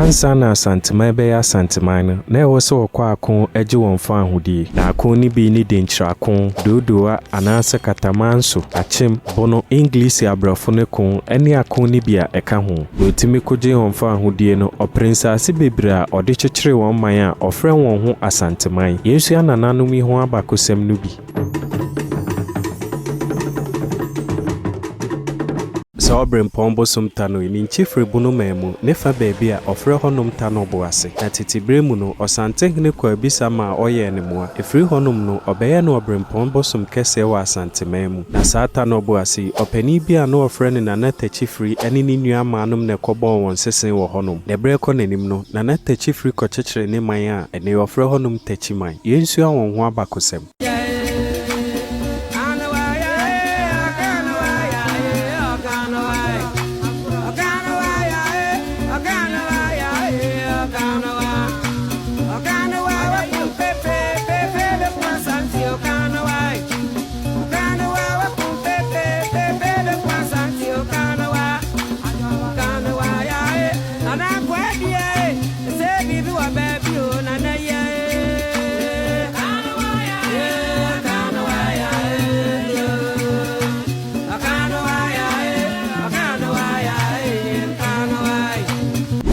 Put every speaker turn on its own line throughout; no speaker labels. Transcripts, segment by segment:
Ansa na Asanteman bɛyɛ Asanteman no, na ɛwɔ sɛ wɔkɔ ako gye wɔn fawohodie. Na ako no bi ne Denkyira-ko, Dodowa anaasɛ Katamanso, Akyem, Bono, Engilisi aborɔfo no ko ne ako no bi a ɛka ho. Na ɔtumi ko gyee wɔn fawohodie no, ɔperee nsaase bebree a ɔde kyekyeree wɔn man a ɔfrɛ wɔn ho Asanteman. Yɛnsua nananom yi ho abakosɛm no bi. Sɛ ɔberempɔn bosom Tanoi ne nkyifiri bunu man mu ne fa baabi a ɔfrɛ hɔnom Tanobo ase. Na tete berɛ mu no, Ɔsantehene kɔɔ abisa maa ɔyɛɛ ne mmoa. Ɛfiri hɔnom no, ɔbɛyɛɛ no ɔberempɔn bosom kɛseɛ wɔ Asanteman mu. Na saa Tanobo ase yi, ɔpanin bi a na wɔfrɛ no Nana Takyifiri ne ne nua mmaanom na ɛkɔbɔɔ wɔn sese wɔ hɔnom. Na berɛ rekɔ n'anim no, Nana Takyifiri kɔkyekyeree ne man a ɛnnɛ wɔfrɛ hɔnom Takyiman. Yɛnsua wɔn ho abakosɛm.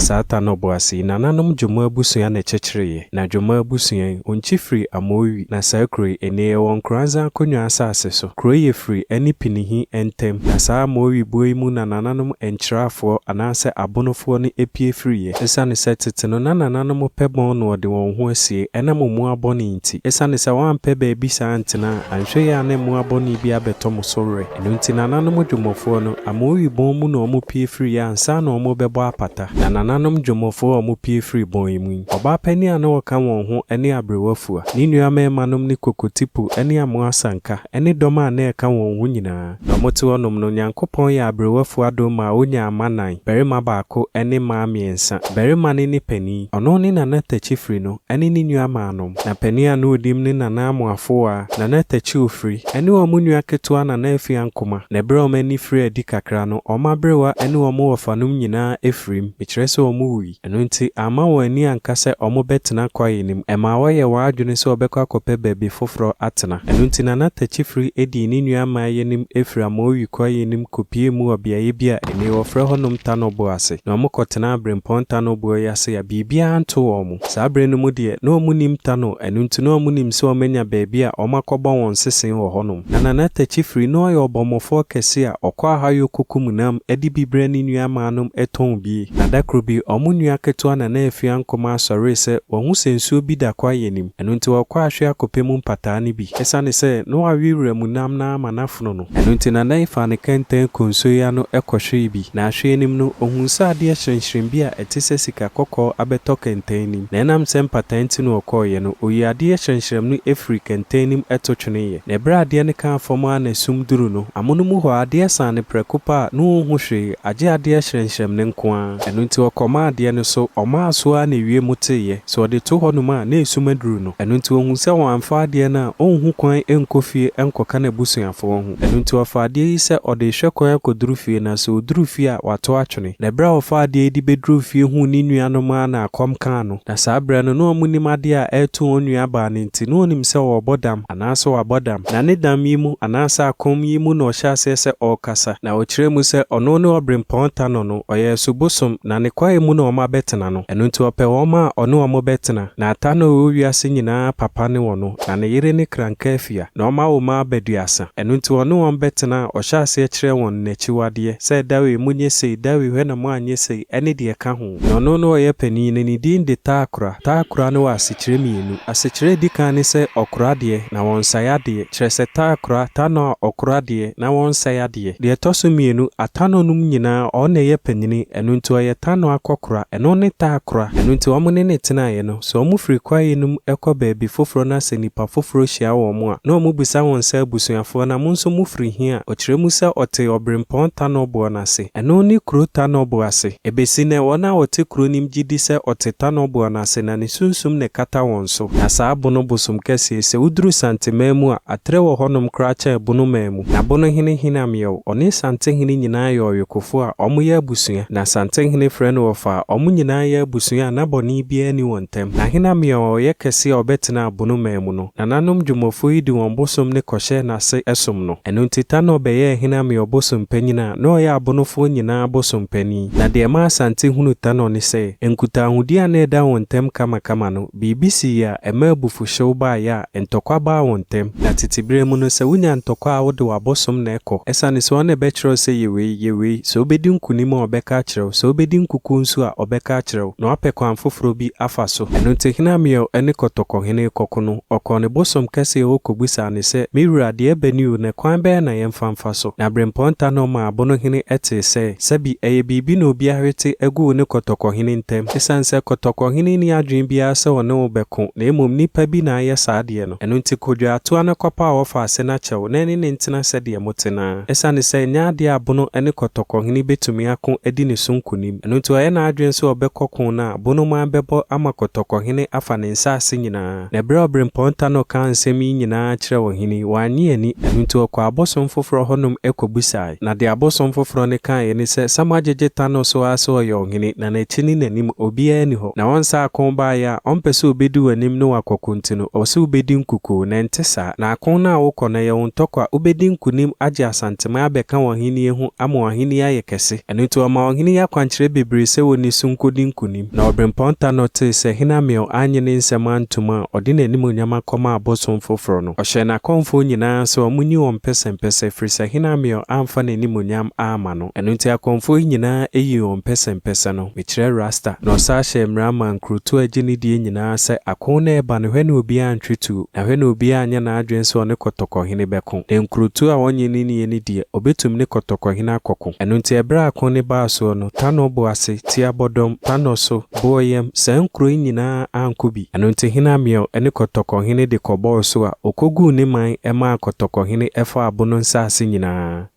Saa Tanoboase yi, nananom Dwomma abusua na ɛkyekyereeɛ. Na Dwomma abusua yi, wɔnkyi firi Amowi. Na saa kuro yi, ɛnnɛ ɛwɔ Nkoranza Akonnwa asase so. Kuro yi yɛ firi ɛne Pinihi ntam. Na saa Amowi buo yi mu na nananom Nkyeraafoɔ anaasɛ Abonofoɔ no pue firiiɛ. Esiane sɛ tete no na nananom pɛ bɔn na wɔde wɔn ho asie ɛnam mmoa bɔne nti. Esiane sɛ wɔampɛ baabi saa antena a, anhwɛ yie a na mmoa bɔne bi abɛtɔ mo so werɛ. Ɛno nti nananom dwomɔfoɔ no, Amowi bɔn mu na wɔpue firiiɛ ansa na wɔrebɛbɔ apata. Na nananom dwomɔfoɔ a wɔpue firii bɔn yi mu yi, ɔbaa panin a na ɔka wɔn ho ne Aberewa Fua, ne nua mmarimanom ne Kokotipo ne Amoa Asanka ne dɔm a na ɛka wɔn ho nyinaa. Na wɔte hɔnom no, Nyankopɔn yɛɛ Aberewa Fua adom maa ɔnyaa mma nnan, barima baako ne mmaa mmiɛnsa. Barima no ne panin, ɔno ne Nana Takyifiri no ne ne nua mmaanom. Na panin a na ɔdim ne Nana Amoafowaa, Nana Takyi Ofiri, ne wɔn nua ketewa Nana Afia Nkomah. Na berɛ a wɔn ani firii adi kakra no, wɔn aberewa ne wɔn wɔfanom nyinaa firiim, mekyerɛ sɛ wɔwui. Ɛno nti, amma wɔn ani anka sɛ wɔbɛtena kwaeɛ no mu. Ɛmaa wɔyɛɛ wɔn adwene sɛ wɔbɛkɔ akɔpɛ baabi foforɔ atena. Ɛno nti, Nana Takyifiri dii ne nua mmaa yi anim firii Amowi kwaeɛ no mu kɔpuee mu wɔ beaeɛ bi a ɛnnɛ yi wɔfrɛ hɔnom Tanobo ase, na wɔkɔtenaa Aberempɔn Tanoboɔ yi ase a biribiara anto wɔn. Saa berɛ no mu deɛ, na wɔnnim Tano, ɛno nti na wɔnim sɛ wɔanya baabi a wɔakɔbɔ wɔn sese wɔ hɔnom. Na Nana Takyifiri, na ɔyɛ ɔbɔmmɔfoɔ kɛse a ɔkɔ ahayɔ kɔkum nam de bi brɛ ne nua mmaanom tɔn bi. Na da koro bi, wɔn nua ketewa Nana Afua Nkomah sɔree sɛ wahu sɛ nsuo bi da kwaeɛ no mu, ɛno nti ɔkɔɔ ahwe akɔpɛ mu mpataa no bi. Ɛsiane sɛ na wawe wuram nam no ara ma no afono no, ɛno nti Nana yi faa ne kɛntɛn kɔɔ nsuo yi ano kɔhwee bi. Na ahweɛ no mu no, ɔhuu sɛ adeɛ hyerɛnhyerɛn bi a ɛte sɛ sika kɔkɔɔ abɛtɔ kɛntɛn no mu. Na ɛnam sɛ mpataa nti na ɔkɔeɛ no, ɔyii adeɛ hyerɛnhyerɛm no firii kɛntɛn no mu to tweneeɛ. Na ɛberɛ a adeɛ no kaa fam ara na sum duruu no, amonom hɔ ara adeɛ saa no prɛko pɛ a na ɔnhu hwee, agye adeɛ hyerɛnhyerɛm no nko ara. Ɛno nti ɔkɔmaa adeɛ no so, ɔmaa so ara na ewiem teeɛ. Sɛ ɔde to hɔnom a, na esum aduru no. Ɛno nti ɔhuu sɛ wamfa adeɛ no a, ɔnhu kwan nkɔ fie nkɔka n'abusuafoɔ ho. Ɛno nti ɔfaa adeɛ yi sɛ ɔde rehwɛ kwan akɔduru fie, na sɛ ɔduru fie a, wato atwene. Na berɛ a ɔfaa adeɛ yi de bɛduruu fie huu ne nuanom ara na akɔm kaa no. Na saa berɛ no, na wɔnnim adeɛ a ɛreto wɔn nuabaa no nti, na wɔnim sɛ ɔrebɔ dam, anaasɛ wabɔ dam. Na ne dam yi mu, anaasɛ akɔm yi mu na ɔhyɛɛ aseɛ sɛ ɔrekasa, na ɔkyerɛɛ mu sɛ ɔno ne ɔberempɔn Tano no, ɔyɛ asubosom, na ne kwaeɛ mu na wɔabɛtena no. Ɛno nti ɔpɛ wɔn a ɔne wɔn bɛtena. Na Tano a ɔwɔ wiase nyinaa papa ne ɔno, na ne yere ne Kranka Afia, na wɔawo mma abaduasa. Ɛno nti ɔne wɔn bɛtena a ɔhyɛɛ aseɛ kyerɛɛ wɔn n'akyiwadeɛ, sɛ, Dawei monyɛ sei, Dawei hwɛ na moanyɛ sei, ɛne deɛ ɛka ho. Na ɔno na ɔyɛ panin no, ne din de Taakora. Taakora no wɔ asekyerɛ mmienu. Asekyerɛ a ɛdi kan ne sɛ ɔkora adeɛ, na wɔnsɛe adeɛ. Kyerɛ sɛ Taakora, Tanɔ a ɔkora adeɛ, na wɔnsɛe adeɛ. Deɛ ɛtɔ so mmienu, Atanɔ nom nyinaa, ɔno na ɛyɛ panyini, ɛno nti ɔyɛ Tanɔ akɔkora. Ɛno ne Taakora. Ɛno nti wɔn ne no tenaeɛ no, sɛ wɔfiri kwaeɛ no mu kɔ baabi foforɔ na sɛ nnipa foforɔ hyia wɔn a, na wɔbisa wɔn sɛ, Abusuafoɔ, na mo nso mofiri he a? Ɔkyerɛ mu sɛ ɔte Ɔberempɔn Tanɔ boɔ no ase. Ɛno ne kuro Tanɔ boɔ ase. Ebesi nnɛ, wɔn a wɔte kuro no mu gye di sɛ ɔte Tanɔ boɔ no ase na ne sunsum na ɛkata wɔn so. Na saa Bono bosom kɛseɛ yi, sɛ woduru Santeman mu a, atrɛ wɔ hɔnom koraa kyɛn Bono man mu. Na Bono hene Hinamyew, ɔne Santehene nyinaa yɛ ɔyokofoɔ a wɔyɛ abusua. Na Santehene frɛ no. wɔfa a wɔn nyinaa yɛ abusua a na bɔne biara nni wɔn ntam. Na Hene Ameyaw a ɔyɛ kɛse a ɔbɛtenaa Bonoman mu no, nananom dwumɔfoɔ yi de wɔn bosom no kɔhyɛɛ n'ase som no. Ɛno nti Tanɔ bɛyɛɛ Hene Ameyaw bosom panyin a na ɔyɛ Abonofoɔ nyinaa bosom panin. Na deɛ ɛma Asante hunu Tanɔ ne sɛ, nkutahodie a na ɛda wɔn ntam kamakama no, biribi siiɛ a ɛmaa abufuhyew baeɛ a ntɔkwa baa wɔn ntam. Na tete berɛ mu no, sɛ wonya ntɔkwa a wode w'abosom na ɛkɔ. Ɛsiane sɛ ɔno na ɛbɛkyerɛ wo sɛ yɛ wei, yɛ wei. Sɛ wobɛdi nkonim a ɔbɛka akyerɛ wo, sɛ wobɛdi nkukuo nso a ɔbɛka akyerɛ wo, na wapɛ kwan foforɔ bi afa so. Ɛno nti Hene Amiel ne Kɔtɔkɔhene rekɔko no, ɔkɔɔ ne bosom kɛseɛ hɔ kɔbisaa no sɛ, Me wura, deɛ ɛba ni o, na kwan bɛn na yɛmfa mfa so? Na berempɔn Tanɔ maa Abonohene tee sɛ, sɛbi ɛyɛ biribi na obi ahwete agu wo ne Kɔtɔkɔhene ntam. Ɛsiane sɛ Kɔtɔkɔhene nni adwene biara sɛ ɔne wo bɛko, na mmom nnipa bi na ayɛ saa adeɛ no. Ɛno nti kɔ dwaatoa no kɔpa a ɔfa ase no akyɛ wo, na ɛne no ntena sɛdeɛ mote no ara. Ɛsiane sɛ ɛnyɛ adeɛ a Abono ne Kɔtɔkɔhene bɛtumi ako adi ne so nkonim. Ɛno nti ɔyɛ n'adwene sɛ ɔbɛkɔ ko no a, Bonoman bɛbɔ ama Kɔtɔkɔhene afa ne nsase nyinaa. Na ɛberɛ a Ɔberempɔn Tano kaa nsɛm yi nyinaa kyerɛɛ ɔhene yi, wannye anni. Ɛno nti ɔkɔɔ abosom foforɔ hɔnom kɔbisaeɛ. Na deɛ abosom foforɔ no kaeɛ ne sɛ, Sɛ moagyegye Tano so ara sɛ ɔyɛ ɔhene, na n'akyi ne n'anim, obiara nni hɔ. Na ɔnsa ako baeɛ a, ɔmpɛ sɛ ɔbɛdi w'anim ne wo akɔko nti no, ɔse wobɛdi nkukuo. Na ɛnte saa. Na ako no a wokɔ no, ɛyɛ wo ntɔkwa. Wobɛdi nkonim agye Asanteman abɛka w'ahennie ho ama w'ahennie ayɛ kɛse. Ɛno nti ɔmaa ɔhene yi akwankyerɛ bebree sɛ ɔnni so nkɔdi nkonim. Na Ɔberempɔn Tanɔ tee sɛ Hene Amiel annye ne nsɛm antom a ɔde n'animuonyam akɔma abosom foforɔ no, ɔhyɛɛ n'akɔmfoɔ nyinaa sɛ wɔnyi wɔn mpɛsɛmpɛsɛ, ɛfiri sɛ Hene Amiel amfa n'animuonyam amma no. Ɛno nti akɔmfoɔ yi nyinaa yii wɔn mpɛsɛmpɛsɛ no, mekyerɛ Rasta. Na ɔsan hyɛɛ mmara maa nkurotoɔ a ɛgye ne die nyinaa sɛ ako no reba no hwɛ na obiara antwe tuo, na hwɛ na obiara anyɛ n'adwene sɛ ɔne Kɔtɔkɔhene bɛko. Na nkurotoɔ a wɔnnye no nnie no deɛ, ɔbɛtumi ne Kɔtɔkɔhene akɔko. Ɛno nti ɛberɛ a ako no baa soɔ no, Tanɔ bo ase, Tiabɔdɔm, Tanɔ so, Boɔyam, saa nkuro yi nyinaa ankɔ bi. Ɛno nti Hene Amiel ne Kɔtɔkɔhene de kɔbɔɔ so a ɔkɔguu ne man maa Kɔtɔkɔhene faa Bono nsase nyinaa.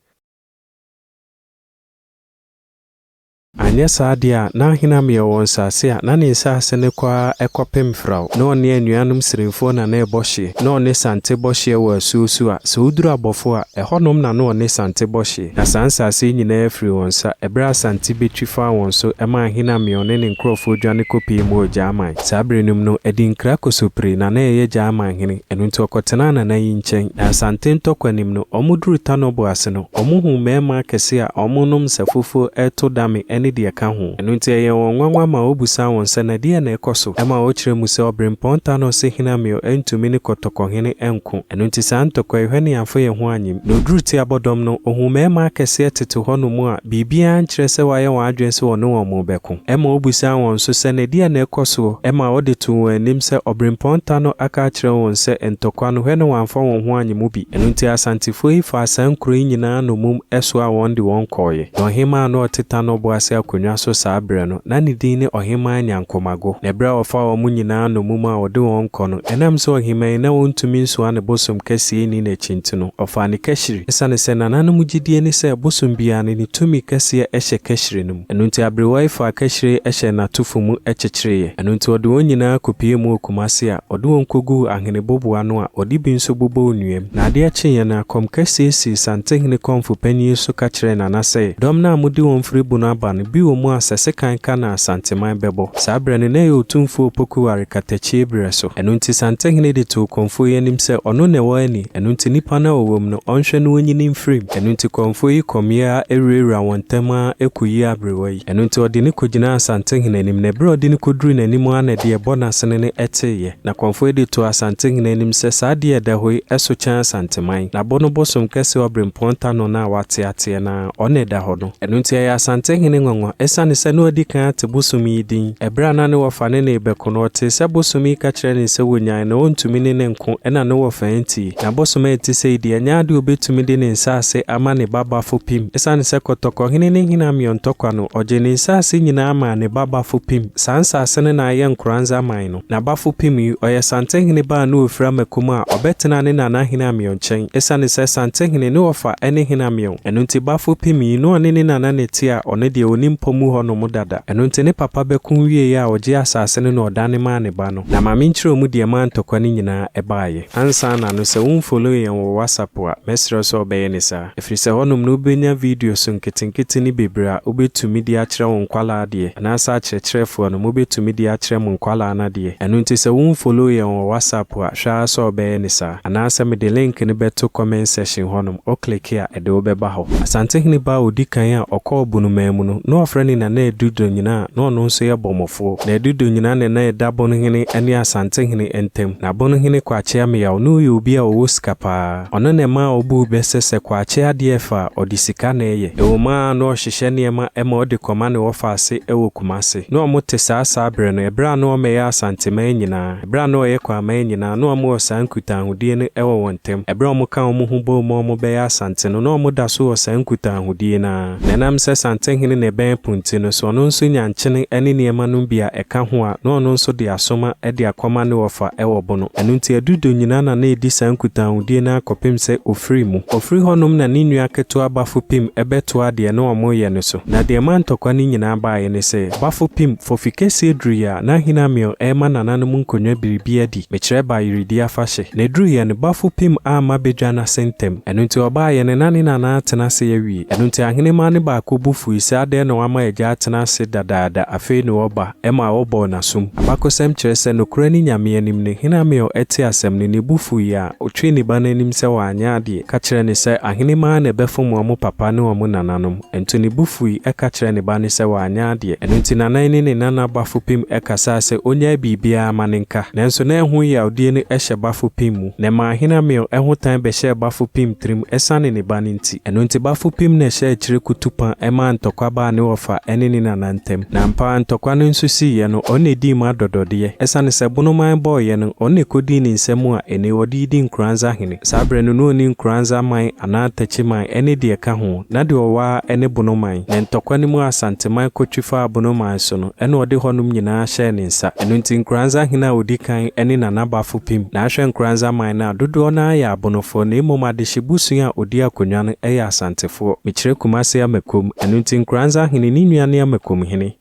Anyɛ saa deɛ a, na Hene Amiel wɔ nsase a na ne nsase no kɔ ara kɔpem Frao. Na ɔne anuanom Sirimfoɔ na na ɛbɔ hyeɛ. Na ɔne Sante bɔ hyeɛ wɔ asuo so a, sɛ woduru Abɔfo a, ɛhɔnom na na ɔne Sante bɔ hyeɛ. Na saa nsase yi nyinaa firii wɔn nsa ɛberɛ a Asante bɛtwi faa wɔn so maa Hene Amiel ne ne nkurɔfoɔ dwane kɔpuee mu wɔ Gyaman. Saa berɛ no mu no, Adinkra Kosopire na na ɛyɛ Gyaman hene, ɛno nti ɔkɔtenaa Nana yi nkyɛn. Na Asante ntɔkwa nim no, wɔduruu Tanobo ase no, wɔhuu mmarima akɛseɛ a wɔrenom nsa fufuo reto dame ne deɛ ɛka ho. Ɛno nti ɛyɛɛ wɔn nwanwa ma wɔbisaa wɔn sɛ, Na deɛn na ɛrekɔ so? Ɛma wɔkyerɛɛ mu sɛ Ɔberempɔn Tano se Hene Amiel antumi ne Kɔtɔkɔhene anko. Ɛno nti saa ntɔkwa yi, hwɛ ne yɛamfa yɛn ho anyem. Na ɔduruu Tiabɔdɔm no, ɔhuu mmarima akɛseɛ tete hɔnom a biribiara nkyerɛ sɛ wɔayɛ wɔn adwene sɛ wɔne wɔn rebɛko. Ɛma ɔbisaa wɔn nso sɛ, Na ɛdeɛn na ɛrekɔ soɔ? Ɛma ɔde too wɔn anim sɛ Ɔberempɔn Tano aka akyerɛ wɔn sɛ ntɔkwa no, hwɛ na wɔamfa wɔn ho anye mu bi. Ɛno nti Asantefoɔ yi faa saa nkuro yi nyinaa nnommum soaa wɔn de wɔn kɔeɛ. Na ɔhemmaa a na ɔte Tano bo ase akonnwa so saa berɛ no, na ne din ne Ɔhemmaa Nyankomago. Na ɛberɛ a wɔfaa wɔn nyinaa nnommum a wɔde wɔn rekɔ no, ɛnam sɛ ɔhemmaa yi na ɔntumi nsoa ne bosom kɛseɛ nni n'akyi nti no, ɔfaa ne kahyire. Ɛsiane sɛ nananom gyidie ne sɛ bosom biara no, ne tumi kɛseɛ hyɛ kahyire no mu. Ɛno nti aberewa yi faa kahyire hyɛɛ n'atofo mu kyekyereeɛ. Ɛno nti ɔde wɔn nyinaa kɔpuee mu wɔ Kumase a ɔde wɔn kɔguu ahene boboa ano a ɔde bi nso bobɔɔ nnuam. Na adeɛ kyeeɛ no, akɔm kɛseɛ sii Santehene kɔmfo panin yi so ka kyerɛɛ Nana sɛ, Dɔm no a mode wɔn firi Bono aba no, bi wɔ mu a sɛ sekan ka no a Asanteman bɛbɔ. Saa berɛ no, na ɛyɛ Otumfoɔ Opoku Ware katakyie berɛ so. Ɛno nti Santehene de too kɔmfoɔ yi anim sɛ ɔno na ɛwɔ ani, ɛno nti nnipa no a wɔwɔ mu no, ɔnhwɛ na ɔnyini mfiri mu. Ɛno nti kɔmfoɔ yi kɔmeeɛ ara wurawuraa wɔn ntam ara kɔyii aberewa yi. Ɛno nti ɔde no kɔgyinaa Asantehene anim, na ɛberɛ a ɔde no kɔduruu n'anim ara na deɛ ɛbɔ n'asene no teeɛ. Na kɔmfoɔ yi de too Asantehene anim sɛ saa adeɛ a ɛda hɔ yi so kyɛn Asanteman. Na bo no bosom kɛseɛ Ɔberempɔn Tano no a wateateɛ no ara, ɔno na ɛda hɔ no. Ɛno nti ɛyɛɛ Asantehene nwanwa, ɛsiane sɛ na wadi kan ate bosom yi din. Ɛberɛ a na ne wɔfa ne no rebɛko no, ɔtee sɛ bosom yi ka kyerɛɛ no sɛ wɔnyae no, ɔntumi ne no nko, ɛna ne wɔfa antie. Na bosom a ɛte sei deɛ, ɛnyɛ adeɛ a ɔbɛtumi de ne nsase ama ne ba Bafo Pim. Ɛsiane sɛ Kɔtɔkɔhene ne Hene Amion ntɔkwa no, ɔgyee ne nsase nyinaa maa ne ba Bafo Pim. Saa nsase no na ayɛ Nkoranza man no. Na Bafo Pim yi, ɔyɛ Santehene ba a na ɔfiri Amakom a ɔbɛtenaa ne nana Hene Amion nkyɛn. Ɛsiane sɛ Santehene ne wɔfa ne Hene Amion, ɛno nti Bafo Pim yi, na ɔne ne nana na ɛte a ɔno deɛ ɔnim. ne mpɔ mu hɔnom dada. Ɛno nti ne papa bɛko wieeɛ a ɔgyee asase no na ɔdane maa ne ba no. Na ma menkyerɛ wo mu deɛ ɛmaa ntɔkwa no nyinaa baeɛ. Ansa na no, sɛ wonfollow yɛn wɔ WhatsApp a, mɛsrɛ wo sɛ wobɛyɛ ne saa. Ɛfiri sɛ hɔnom no wobɛnya videos nketenkete no bebree a wobɛtumi de akyerɛ wo nkwadaa adeɛ, anaasɛ akyerɛkyerɛfoɔ no mobɛtumi de akyerɛ mo nkwadaa no adeɛ. Ɛno nti sɛ wonfollow yɛn wɔ WhatsApp a, hwɛ ara sɛ wobɛyɛ ne saa. Anaasɛ mede link no bɛto comment section hɔnom, wo click a ɛde wo bɛba hɔ. Asantehene ba a ɔdi kan a ɔkɔɔ Bonoman mu no, na wɔfrɛ no Nana Adu Donyina a na ɔno nso yɛ Bɔmmɔfoɔ. Na Adu Donyina na na ɛda Bonohene ne Asantehene ntam. Na Bonohene Kwakye Ameyaw na ɔyɛ obi a ɔwɔ sika pa ara. Ɔno na ɛmaa ɔbuu bɛ sɛ sɛ Kwakye adeɛ refa a, ɔde sika na ɛyɛ. Ɛwom ara na ɔhyehyɛ nneɛma ma ɔde kɔma ne wɔfaase wɔ Kumase. Na wɔte saa saa berɛ no, ɛberɛ a na wɔmmɛyɛ Asanteman nyinaa. Ɛberɛ a na wɔyɛ Kwaman nyinaa, na wɔwɔ saa nkutahodie no wɔ wɔn ntam. Ɛberɛ a wɔka wɔn ho bɔɔ mu a wɔbɛyɛ Asante no, na wɔda so wɔ saa nkutahodie no ara. Na ɛnam sɛ Santehene na ɛbɛn po nti no, sɛ ɔno nso nya nkyene ne nneɛma nom bi a ɛka ho a, na ɔno nso de asoma de akɔma ne wɔfa wɔ Bono. Ɛno nti Adudo nyinaa na na ɛdi saa nkutahodie no ara kɔpem sɛ ɔfiri mu. Ɔfiri hɔnom na ne nua ketewa Bafo Pim bɛtoaa deɛ na wɔreyɛ no so. Na deɛ ɛmaa ntɔkwa no nyinaa baeɛ ne sɛ, Bafo Pim, Fofi kɛseɛ duruiɛ a, na Hene Amiel rema nananom nkonnwa biribi adi, mekyerɛ Bayeredi afahyɛ. Na ɛduruiɛ no, Bafo Pim amma badwa no ase ntɛm. Ɛno nti ɔbaeɛ no, na ne nana atena ase awie. Ɛno nti ahenemma no baako bo fui sɛ adɛn na wama agya atena ase dadaada afei na ɔreba, ɛmaa wɔbɔɔ n'asom. Abakɔsɛm kyerɛ sɛ nokorɛ ne Nyame anim no, Hene Amiel tee asɛm no, ne bo fuiɛ a, ɔtwee ne ba no anim sɛ wanyɛ adeɛ, ka kyerɛɛ no sɛ ahenemma na ɛbɛfom wɔn papa ne wɔn nananom. Ɛnto ne bo fui ka kyerɛɛ ne ba no sɛ wanyɛ adeɛ. Ɛno nti Nanan ne ne nana Bafo Pim kasaa sɛ ɔnnyae biribiara ma no nka. Nanso na ɛho yawdie no hyɛ Bafo Pim mu. Na ɛmaa Ahenamew ho tan bɛhyɛɛ Bafo Pim tirim ɛsiane ne ba no nti. Ɛno nti Bafo Pim na ɛhyɛɛ akyire kutu pa maa ntɔkwa baa ne wɔfa ne ne nana ntam. Na ampa ara ntɔkwa no nso siiɛ no, ɔno na ɛdii mu adɔdɔdeɛ. Ɛsiane sɛ Bonoman bɔeɛ no, ɔno na ɛkɔdii ne nsa mu a ɛnnɛ ɔde redi Nkoranza hene. Saa berɛ no na ɔnni Nkoranza man anaa Takyiman ne deɛ ɛka ho. Na deɛ ɔwɔ ara ne Bonoman. Na ntɔkwa no mu a Asanteman kɔtwi faa Bonoman so no, ɛna ɔde hɔnom nyinaa hyɛɛ ne nsa. Ɛno nti Nkoranza hene a ɔdi kan ne Nana Bafo Pim. Na ahwɛ Nkoranza man no a, dodoɔ no ara yɛ Abonofoɔ, na mmom adehye busua a ɔdi akonnwa no yɛ Asantefoɔ. Mekyerɛ Kumase Amakom. Ɛno nti Nkoranza hene ne nua ne Amakom hene.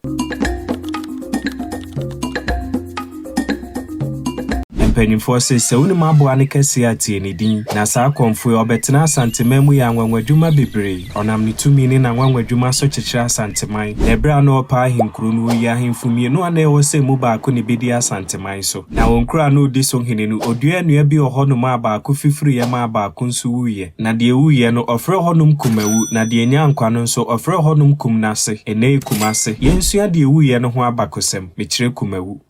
Mpanimfoɔ se, sɛ wonim aboa no kɛseɛ a, tie ne din. Na saa kɔmfoɔ yi, ɔbɛtena Asanteman mu yɛ anwanwadwuma bebree. Ɔnam ne tumi ne n'anwanwadwuma so kyekyere Asanteman. Na ɛberɛ a na ɔrepɛ ahenkuro no, ɔyii ahemfo mmienu a na ɛwɔ sɛ emu baako na ɛbɛdi Asanteman so. Na wɔn kuro a na ɔdi so hene no, ɔduaa nnua bi wɔ hɔnom a baako fifiriiɛ maa baako nso wuiɛ. Na deɛ ɛwuiɛ no, ɔfrɛɛ hɔnom Kumawu, na deɛ ɛnyaa nkwa no nso, ɔfrɛɛ hɔnom Kumnase. Ɛnnɛ yi Kumase. Yɛnsua deɛ ɛwuiɛ no ho abakɔsɛm. Mekyerɛ Kumawu.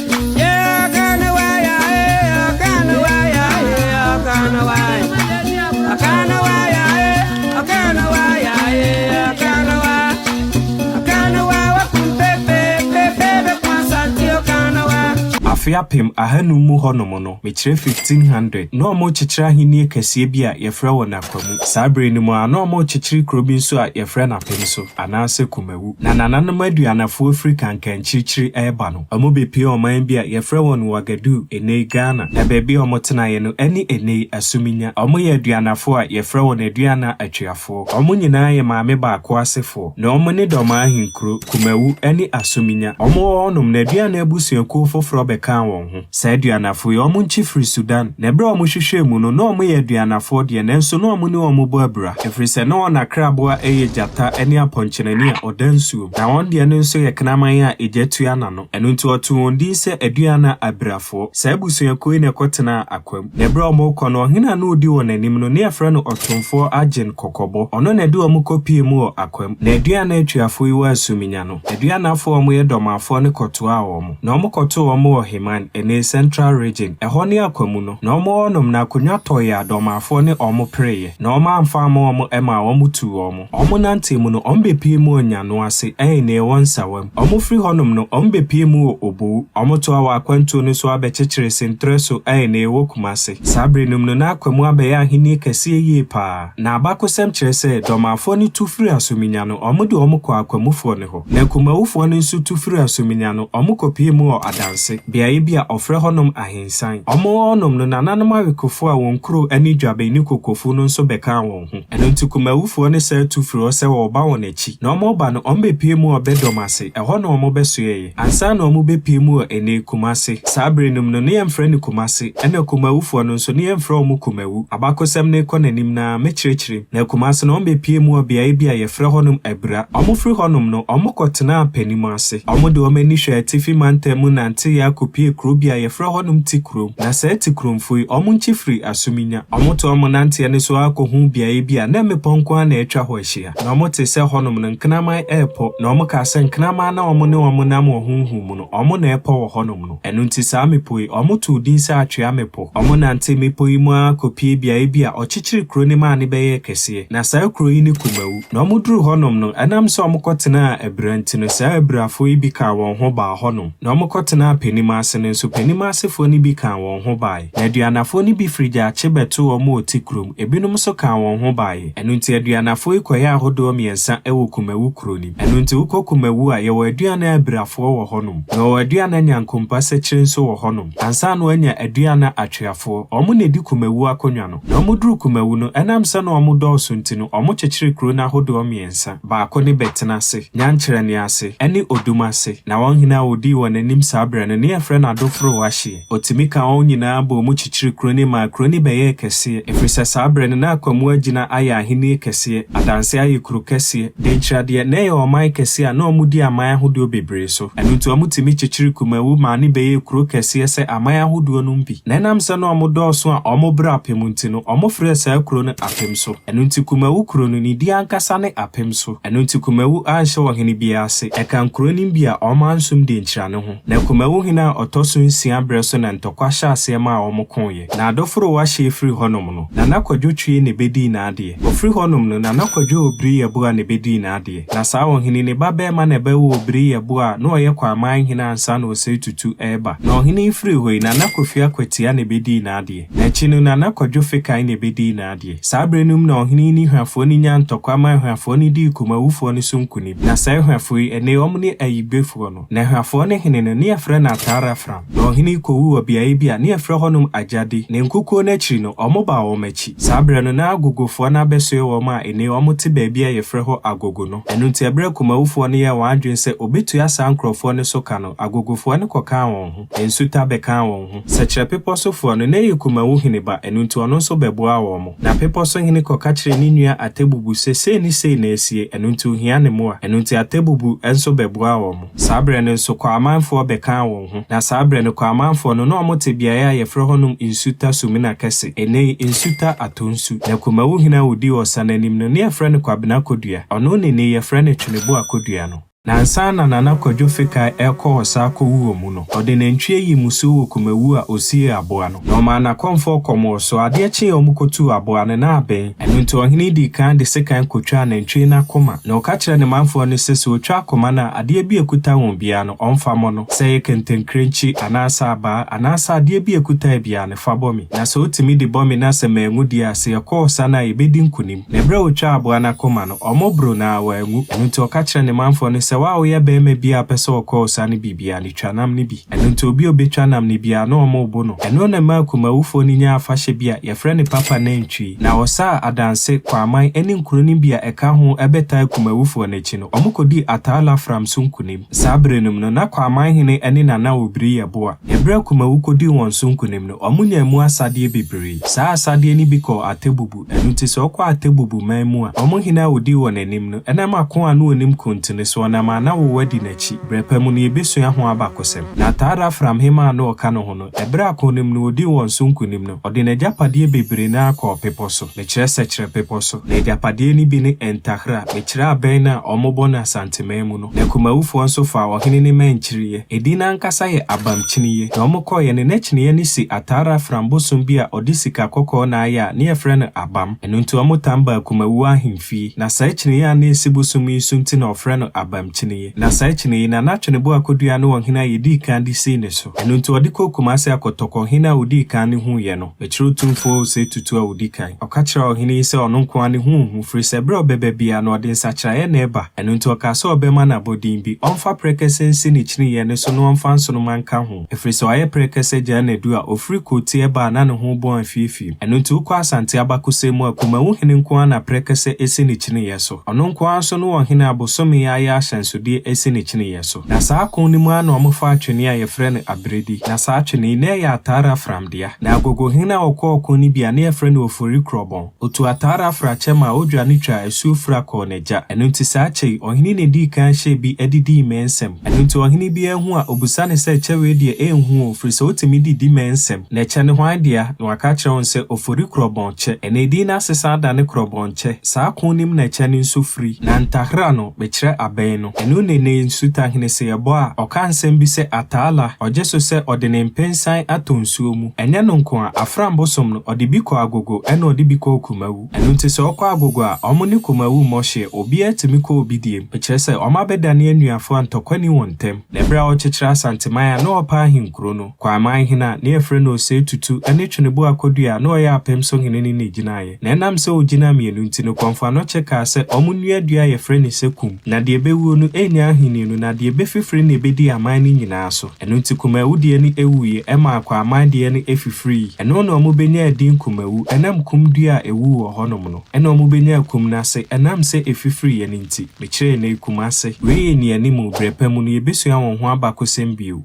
Afe 1500 mu hɔnom no, mekyerɛ 1500, na wɔrekyekyere ahennie kɛseɛ bi a yɛfrɛ wɔ no Akwamu. Saa berɛ no mu ara, na wɔrekyekyere kuro bi nso a yɛfrɛ no Apemso, anaasɛ Kumawu. Na nananom aduanafoɔ firi kankankyirikyiri reba no, wɔbɛpuee ɔman bi a yɛfrɛ wɔn Ouagadougou, ɛnnɛ yi Ghana, na baabi a wɔtenaeɛ no ne ɛnnɛ yi Asuminya. Wɔyɛ aduanafoɔ a yɛfrɛ wɔn Aduana Atuafoɔ. Wɔn nyinaa yɛ maame baako asefoɔ. Na wɔn ne Dɔmaa ahenkuro, Kumawu ne Asuminya. Wɔwɔ hɔnom no, Aduana abusuakuo foforɔ bɛkaa wɔn ho. Saa Aduanafo yi, wɔn nkyi firi Sudan, na ɛberɛ a wɔhwehwɛɛ mu no, na wɔyɛ Aduanafoɔ deɛ, nanso na wɔne wɔn bɔ abira, ɛfiri sɛ na wɔn akraboa yɛ gyata ne apɔnkyenani a ɔda nsuom, na wɔn deɛ no nso yɛ kraman a egya tua n'ano. Ɛno nti wɔtoo wɔn din sɛ Aduana Abirafoɔ. Saa abusuakuo yi na ɛkɔtenaa Akwam. Na ɛberɛ a wɔrekɔ no, ɔhene a na ɔdi wɔn anim no, na yɛfrɛ no Ɔtomfoɔ Agyen Kɔkɔbɔ. Ɔno na ɛde wɔn kɔpuee mu wɔ Akwam. Na Aduana Atuafoɔ yi wɔ Asuminya no, Aduanafoɔ a wɔyɛ Dɔmafoɔ no kɔtoaa wɔn. Na wɔkɔtoo wɔn wɔ Heman, ɛnnɛ Central Region, ɛhɔ ne Akwamu no. Na wɔn wɔ hɔnom na akonnwa tɔeɛ a Dɔmafoɔ ne wɔn pereeɛ, na wɔamfa amma wɔn maa wɔtuu wɔn. Wɔnantee mu no, wɔbɛpuee mu wɔ Nyano ase, ɛnnɛ ɛwɔ Nsawam. Wɔfiri hɔnom no, wɔbɛpuee mu wɔ Obowu. Wɔtoaa wɔn akwantuo no so ara bɛkyekyeree Sentrɛ so, ɛnnɛ ɛwɔ Kumase. Saa berɛ no mu no, na Akwamu abɛyɛ ahennie kɛseɛ yie pa ara. Na abakɔsɛm kyerɛ sɛ, Dɔmafoɔ no tu firii Asominya no, wɔde wɔn kɔɔ Akwamufoɔ no hɔ. Na Kumawufoɔ no nso tu firii Asuminya no, wɔkɔpuee mu wɔ Adanse. Beaeɛ beaeɛ bi a ɔfrɛ hɔnom Ahensan. Wɔwɔ hɔnom no, nananom awekofoɔ a wɔn kuro ne Dwaben ne Kokofu no nso bɛkaa wɔn ho. Ɛno nti Kumawufoɔ no san tu firi hɔ sɛ wɔreba wɔn akyi. Na wɔreba no, wɔbɛpue mu wɔ Bɛdɔm ase. Ɛhɔ na wɔbɛsoɛeɛ. Ansa na wɔbɛpue mu wɔ ɛnnɛ Kumase. Saa berɛ no mu no, na yɛmfrɛ no Kumase. Ɛna Kumawufoɔ no nso, na yɛmfrɛ wɔn Kumawu. Abakɔsɛm no rekɔ n'anim no ara, mɛkyerɛkyerɛ mu. Na Kumase no, wɔbɛpuee mu wɔ beaeɛ bi a yɛfrɛ hɔnom Abura. Wɔfiri hɔnom no, wɔkɔtenaa Panim ase. Wɔde wɔn ani hwɛɛ atifi mantam mu nanteeɛ ara kɔpuee kuro bi a yɛfrɛ hɔnom Tikurom. Na saa Tikuromfoɔ yi, wɔn nkyi firi Asuminya. Wɔtoa wɔn nanteɛ no so ara kɔhuu beaeɛ bi a na mmepɔ nko ara na atwa hɔ ahyia. Na wɔtee sɛ hɔnom no, nkraman repɔ. Na wɔkaa sɛ nkraman no a wɔne wɔn nam wɔ honhom mu no, wɔn na ɛrepɔ wɔ hɔnom no. Ɛno nti saa mmepɔ yi, wɔtoo din sɛ Atwea Mmepɔ. Wɔnantee mmepɔ yi mu ara kɔpuee beaeɛ bi a ɔkyekyeree kuro no maa no bɛyɛɛ kɛseɛ. Na saa kuro yi ne Kumawu. Na wɔduruu hɔnom no, ɛnam sɛ wɔkɔtenaa abura nti no, saa aburafoɔ yi bi kaa wɔn ho baa hɔnom. Na wɔkɔtenaa Panim ase no nso, Panim asefoɔ no bi kaa wɔn ho baeɛ. Na aduanafoɔ no bi firi Gyaakye bɛtoo wɔn wɔ Tikurom, ebinom nso kaa wɔn ho baeɛ. Ɛno nti aduanafoɔ yi kɔyɛɛ ahodoɔ mmiɛnsa wɔ Kumawu kuro no mu. Ɛno nti wokɔ Kumawu a, yɛwɔ aduana abirafoɔ wɔ hɔnom. Na wɔwɔ aduana nyankompa sɛkyire nso wɔ hɔnom. Ansa na wɔanya aduana atweafoɔ. Wɔn na ɛdi Kumawu akonnwa no. Na wɔduruu Kumawu no, ɛnam sɛ na wɔdɔɔso nti no, wɔkyekyeree kuro no ahodoɔ mmiɛnsa. Baako ne Bɛtenase, Nyankyerɛne ase, ɛne Odum ase. Na wɔn hene a ɔdii wɔn anim saa berɛ no, ne yɛfrɛ no Adoforo Wahyeɛ. Ɔtumi kaa wɔn nyinaa bɔɔ mu kyekyeree kuro no maa kuro no bɛyɛɛ kɛseɛ, ɛfiri sɛ saa berɛ no na Akwamu agyina ayɛ ahennie kɛseɛ, Adanse ayɛ kuro kɛseɛ, Denkyira deɛ, na ɛyɛ ɔman kɛseɛ a na wɔdi aman ahodoɔ bebree so. Ɛno nti wɔtumi kyekyeree Kumawu maa no bɛyɛɛ kuro kɛseɛ sɛ aman ahodoɔ nom bi. Na ɛnam sɛ na wɔdɔɔso a wɔbrɛ apem nti no, wɔfrɛɛ saa kuro no Apemso. Ɛno nti Kumawu kuro no, ne din ankasa ne Apemso. Ɛno nti Kumawu anhyɛ ɔhene biara ase. Ɛka nkuro nom bi a wɔansom Denkyira no ho. Na Kumawu hene a ɔtɔ so nsia berɛ so na ntɔkwa hyɛɛ aseɛ maa wɔkoeɛ. Na Adoforowa hyee firii hɔnom no, Nana Kwadwo Twie na ɛbɛdii n'adeɛ. Ɔfiri hɔnom no, Nana Kwadwo Obiri Yeboah na ɛbɛdii n'adeɛ. Na saa ɔhene yi, ne ba barima na ɛbɛwoo Obiri Yeboah a na ɔyɛ Kwaman hene ansa na Osei Tutu reba. Na ɔhene yi firii hɔ yi, Nana Kofi Akwatia na ɛbɛdii n'adeɛ. N'akyi no, Nana Kwadwo Fekan na ɛbɛdii n'adeɛ. Saa berɛ no mu na ɔhene yi ne Hwafoɔ no nyaa ntɔkwa maa Hwafoɔ no dii Kumawufoɔ no so nkonim. Na saa Hwafoɔ yi, ɛnnɛ yi wɔn ne Ayigbefoɔ no. Na Hwafoɔ no hene no, ne yɛfrɛ no Ataara Fram. Na ɔhene yi kɔwuu wɔ beaeɛ bi a ne yɛfrɛ hɔnom Agyade. Ne nkukuo no akyiri no, wɔbaa wɔn akyi. Saa berɛ no, na Agogofoɔ no abɛsoɛ wɔn a ɛnnɛ yi wɔte baabi a yɛfrɛ hɔ Agogo no. Ɛno nti, ɛberɛ a Kumawufoɔ no yɛɛ wɔn adwene sɛ wɔbɛtua saa nkurɔfoɔ no so ka no, Agogofoɔ no kɔkaa wɔn ho. Nsuta bɛkaa wɔn ho. Sɛkyerɛ Bepɔ so foɔ no, na ɛyɛ Kumawu hene ba, ɛno nti ɔno nso bɛboaa wɔn. Na Bepɔ so hene kɔka kyerɛɛ ne nua Atebubu sɛ sei ne sei na asie, ɛno nti ɔhia ne mmoa. Ɛno nti Atebubu nso bɛboaa wɔn. Saa berɛ no nso, Kwaamanfoɔ bɛkaa wɔn ho. Na saa berɛ no, Kwaamanfoɔ no, na wɔte beaeɛ a yɛfrɛ hɔnom Nsuta Sumina Kɛse, ɛnnɛ yi, Nsuta Atonsu. Na Kumawu hene a ɔdii ɔsa no anim no, na yɛfrɛ no Kwabena Kodua. Ɔno na ɛnnɛ yi yɛfrɛ no Tweneboa Kodua no. Na ansa na Nana Kwadwo Fekai rekɔ ɔsa akɔwu wɔ mu no, ɔde nantwie yii mmusuo wɔ Kumawu a ɔsiee aboa no. Na ɔmaa n'akɔmfoɔ kɔmɔɔ so. Adeɛ kyeeɛ a wɔkɔtuu aboa no, na abɛn. Ɛno nti ɔhene dii kan de sekan kɔtwaa nantwie no akoma. Na ɔka kyerɛɛ ne manfoɔ no sɛ, sɛ ɔtwa akoma no a, adeɛ bi a ɛkuta wɔn biara no, ɔmfa mmɔ no, sɛ ɛyɛ kɛntɛnkirenkyi, anaasɛ abaa, anaasɛ adeɛ bi a ɛkutae biara no, fa bɔ me. Na sɛ wotumi de bɔ me na sɛ manwu deɛ a, sɛ yɛkɔ ɔsa no a, yɛbɛdi nkonim. Na ɛberɛ a ɔtwaa aboa no akoma no, wɔboroo no ara, wanwu. Ɛno nti ɔka kyerɛɛ ne manfoɔ no sɛ, Wo a woyɛ barima biara a wopɛ sɛ ɔkɔ ɔsa no bi biara no, twa nam no bi. Ɛno nti obi a ɔbɛtwa nam no biara, na wɔrebo no. Ɛno na ɛmaa Kumawufoɔ no nyaa afahyɛ bi a wɔfrɛ no Papa Nantwie. Na ɔsa a Adanse, Kwaman ne nkuro no bi a ɛka ho bɛtaa Kumawufoɔ no akyi no, wɔkɔdii Ataa Lafram so nkonim. Saa berɛ no mu no, na Kwaman hene ne Nana Obiri yɛ boa. Ɛberɛ a Kumawu kɔdii wɔn so nkonim no, wɔnyaa mu asadeɛ bebree. Saa asadeɛ no bi kɔɔ Atebubu. Ɛno nti sɛ wokɔ Atebubu man mu a, wɔn hene a ɔdii wɔn anim no, ɛnam ako a na ɔnim ko nti no, sɛ ɔnam a na wowa di n'akyi. Berɛ pa mu no, yɛbɛsua ho abakɔsɛm. Na Ataa Rafram hemmaa a na ɔka ne ho no, ɛberɛ a ako no mu no ɔdii wɔn so nkonim no, ɔde n'agyapadeɛ bebree no ara kɔɔ bepɔ so, mekyerɛ Sɛkyerɛ bepɔ so. Na agyapadeɛ no bi ne Ntahra, mekyerɛ abɛn no a wɔbɔ no Asanteman mu no. Na Kumawufoɔ nso faa ɔhene no mma nkyiriiɛ. Edin no ankasa yɛ Abamkyiniiɛ. Na wɔkɔeɛ no, na kyiniiɛ no si Ataa Rafram bosom bi a ɔde sika kɔkɔɔ na ayɛ a ne yɛfrɛ no Abam. Ɛno nti wɔtan baa Kumawu ahemfie. Na saa kyiniiɛ a na ɛsi bosom yi so nti na wɔfrɛ no Abam. afram kyiniiɛ. Na saa kyiniiɛ yi, Nana Tweneboa Akodua ne ɔhene a yɛdii kan de sii ne so. Ɛno nti ɔde kɔɔ Kumase akɔtɔkɔ hene a ɔdii kan no huiɛ no. Mekyerɛ Otumfoɔ Osei Tutu a ɔdi kan. Ɔka kyerɛɛ ɔhene yi sɛ ɔno nko ara ne ho nhu, firi sɛ berɛ a ɔbɛba biara no ɔde nsakyeraeɛ na ɛba. Ɛno nti ɔkaa sɛ ɔbɛma no abɔdin bi, ɔmfa prɛkɛsɛ nsi ne kyiniiɛ no so na ɔmfa nsonoma nka ho, ɛfiri sɛ wayɛ prɛkɛsɛ gyaa n'adu a ɔfiri Kotie ba a na ne ho rebɔn afiefie. Ɛno nti wokɔ Asante abakɔsɛm mu a, Kumawu hene nko ara na prɛkɛsɛ si ne kyiniiɛ so. Ɔno nko ara nso ne ɔhene a bosome ayɛ ahyɛnsodeɛ si ne kyiniiɛ so. Na saa ko no mu ara na wɔfaa twene a wɔfrɛ no aberedi. Na saa twene yi, na ɛyɛ Ataara Afram dea. Na Agogohene a ɔkɔɔ ɔko no bi a na wɔfrɛ no Ofori Krɔbɔn, ɔtuu Ataara Afra kyɛ maa odwane twaa asuo fura kɔɔ n'agya. Ɛno nti saa kyɛ yi, ɔhene na ɛdii kan hyɛɛ bi de dii mmɛnsɛm. Ɛno nti ɔhene biara hu a, ɔbisa no sɛ, Kyɛ wei deɛ, ɛnhu o, firi sɛ wotumi de di mmɛnsɛm. Na kyɛ no hwan dea? Na waka akyerɛ wɔn sɛ, Ofori Krɔbɔn kyɛ. Ɛnnɛ edin no asesa adane Krɔbɔn kyɛ. Saa ko no mu na kyɛ no nso firi. Na ntahra no, mekyerɛ abɛn no. Ɛno na nnɛ yi Nsutahene sɛ yɛbɔ a, ɔka nsɛm bi sɛ Ataala, ɔgye so sɛ ɔde ne mpensan atɔ nsuo mu. Ɛnyɛ no nko a, Afram bosom no, ɔde bi kɔ Agogo ɛna ɔde bi kɔ Kumawu. Ɛno nti sɛ ɔkɔ Agogo a, ɔmo ne Kumawu mmɔ hyeɛ, obiara tumi kɔ obi deɛ mu. Mekyerɛ sɛ, ɔmo abɛdane anuafoɔ a ntɔkwa nni wɔn ntam. Na ɛberɛ a ɔrekyekyere Asanteman a na ɔrepɛ ahenkuro no, Kwaman hene a na yɛfrɛ no Osei Tutu ne Tweneboa Kodua a na ɔyɛ Apem so hene no na ɛgyinaeɛ. Na ɛnam sɛ ɔgyinaa mmienu nti no, Kɔmfo Anokye kaa sɛ wɔnnua dua a yɛfrɛ no sɛ kum, na deɛ ɛbɛwuo no ɛnnya ahennie no, na deɛ ɛbɛfifire no na ɛbɛdi aman no nyinaa so. Ɛno nti Kumawu deɛ no wuiɛ, ɛmaa Kwaman deɛ no fifirii. Ɛno na wɔbɛnyaa din Kumawu, ɛnam kum dua a ɛwuu wɔ hɔnom no. Ɛna wɔbɛnyaa kum no ase, ɛnam sɛ ɛfifiriiɛ no nti. Mekyerɛɛ nnɛ yi Kumase. Wei yɛ nnianimu, berɛ pa mu no yɛbɛsua wɔn ho abakɔsɛm bio.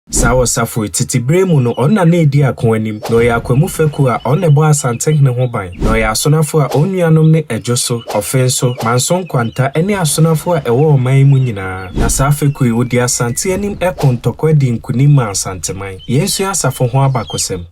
Saa ɔsafo yi, tete berɛ mu no, ɔno na na ɛdi ako anim. Na ɔyɛ Akwamu fekuo a ɔno na ɛbɔ Asantehene ho ban. Na ɔyɛ asonafo a ɔn nuanom ne Ɛdwoso, Ɔfenso, Manso Nkwanta ne asonafo a ɛwɔ ɔman yi mu nyinaa. Na saa fekuo yi, ɔdi Asante anim ko ntɔkwa dii nkunim maa Asanteman. Yɛnsua asafo ho abakɔsɛm.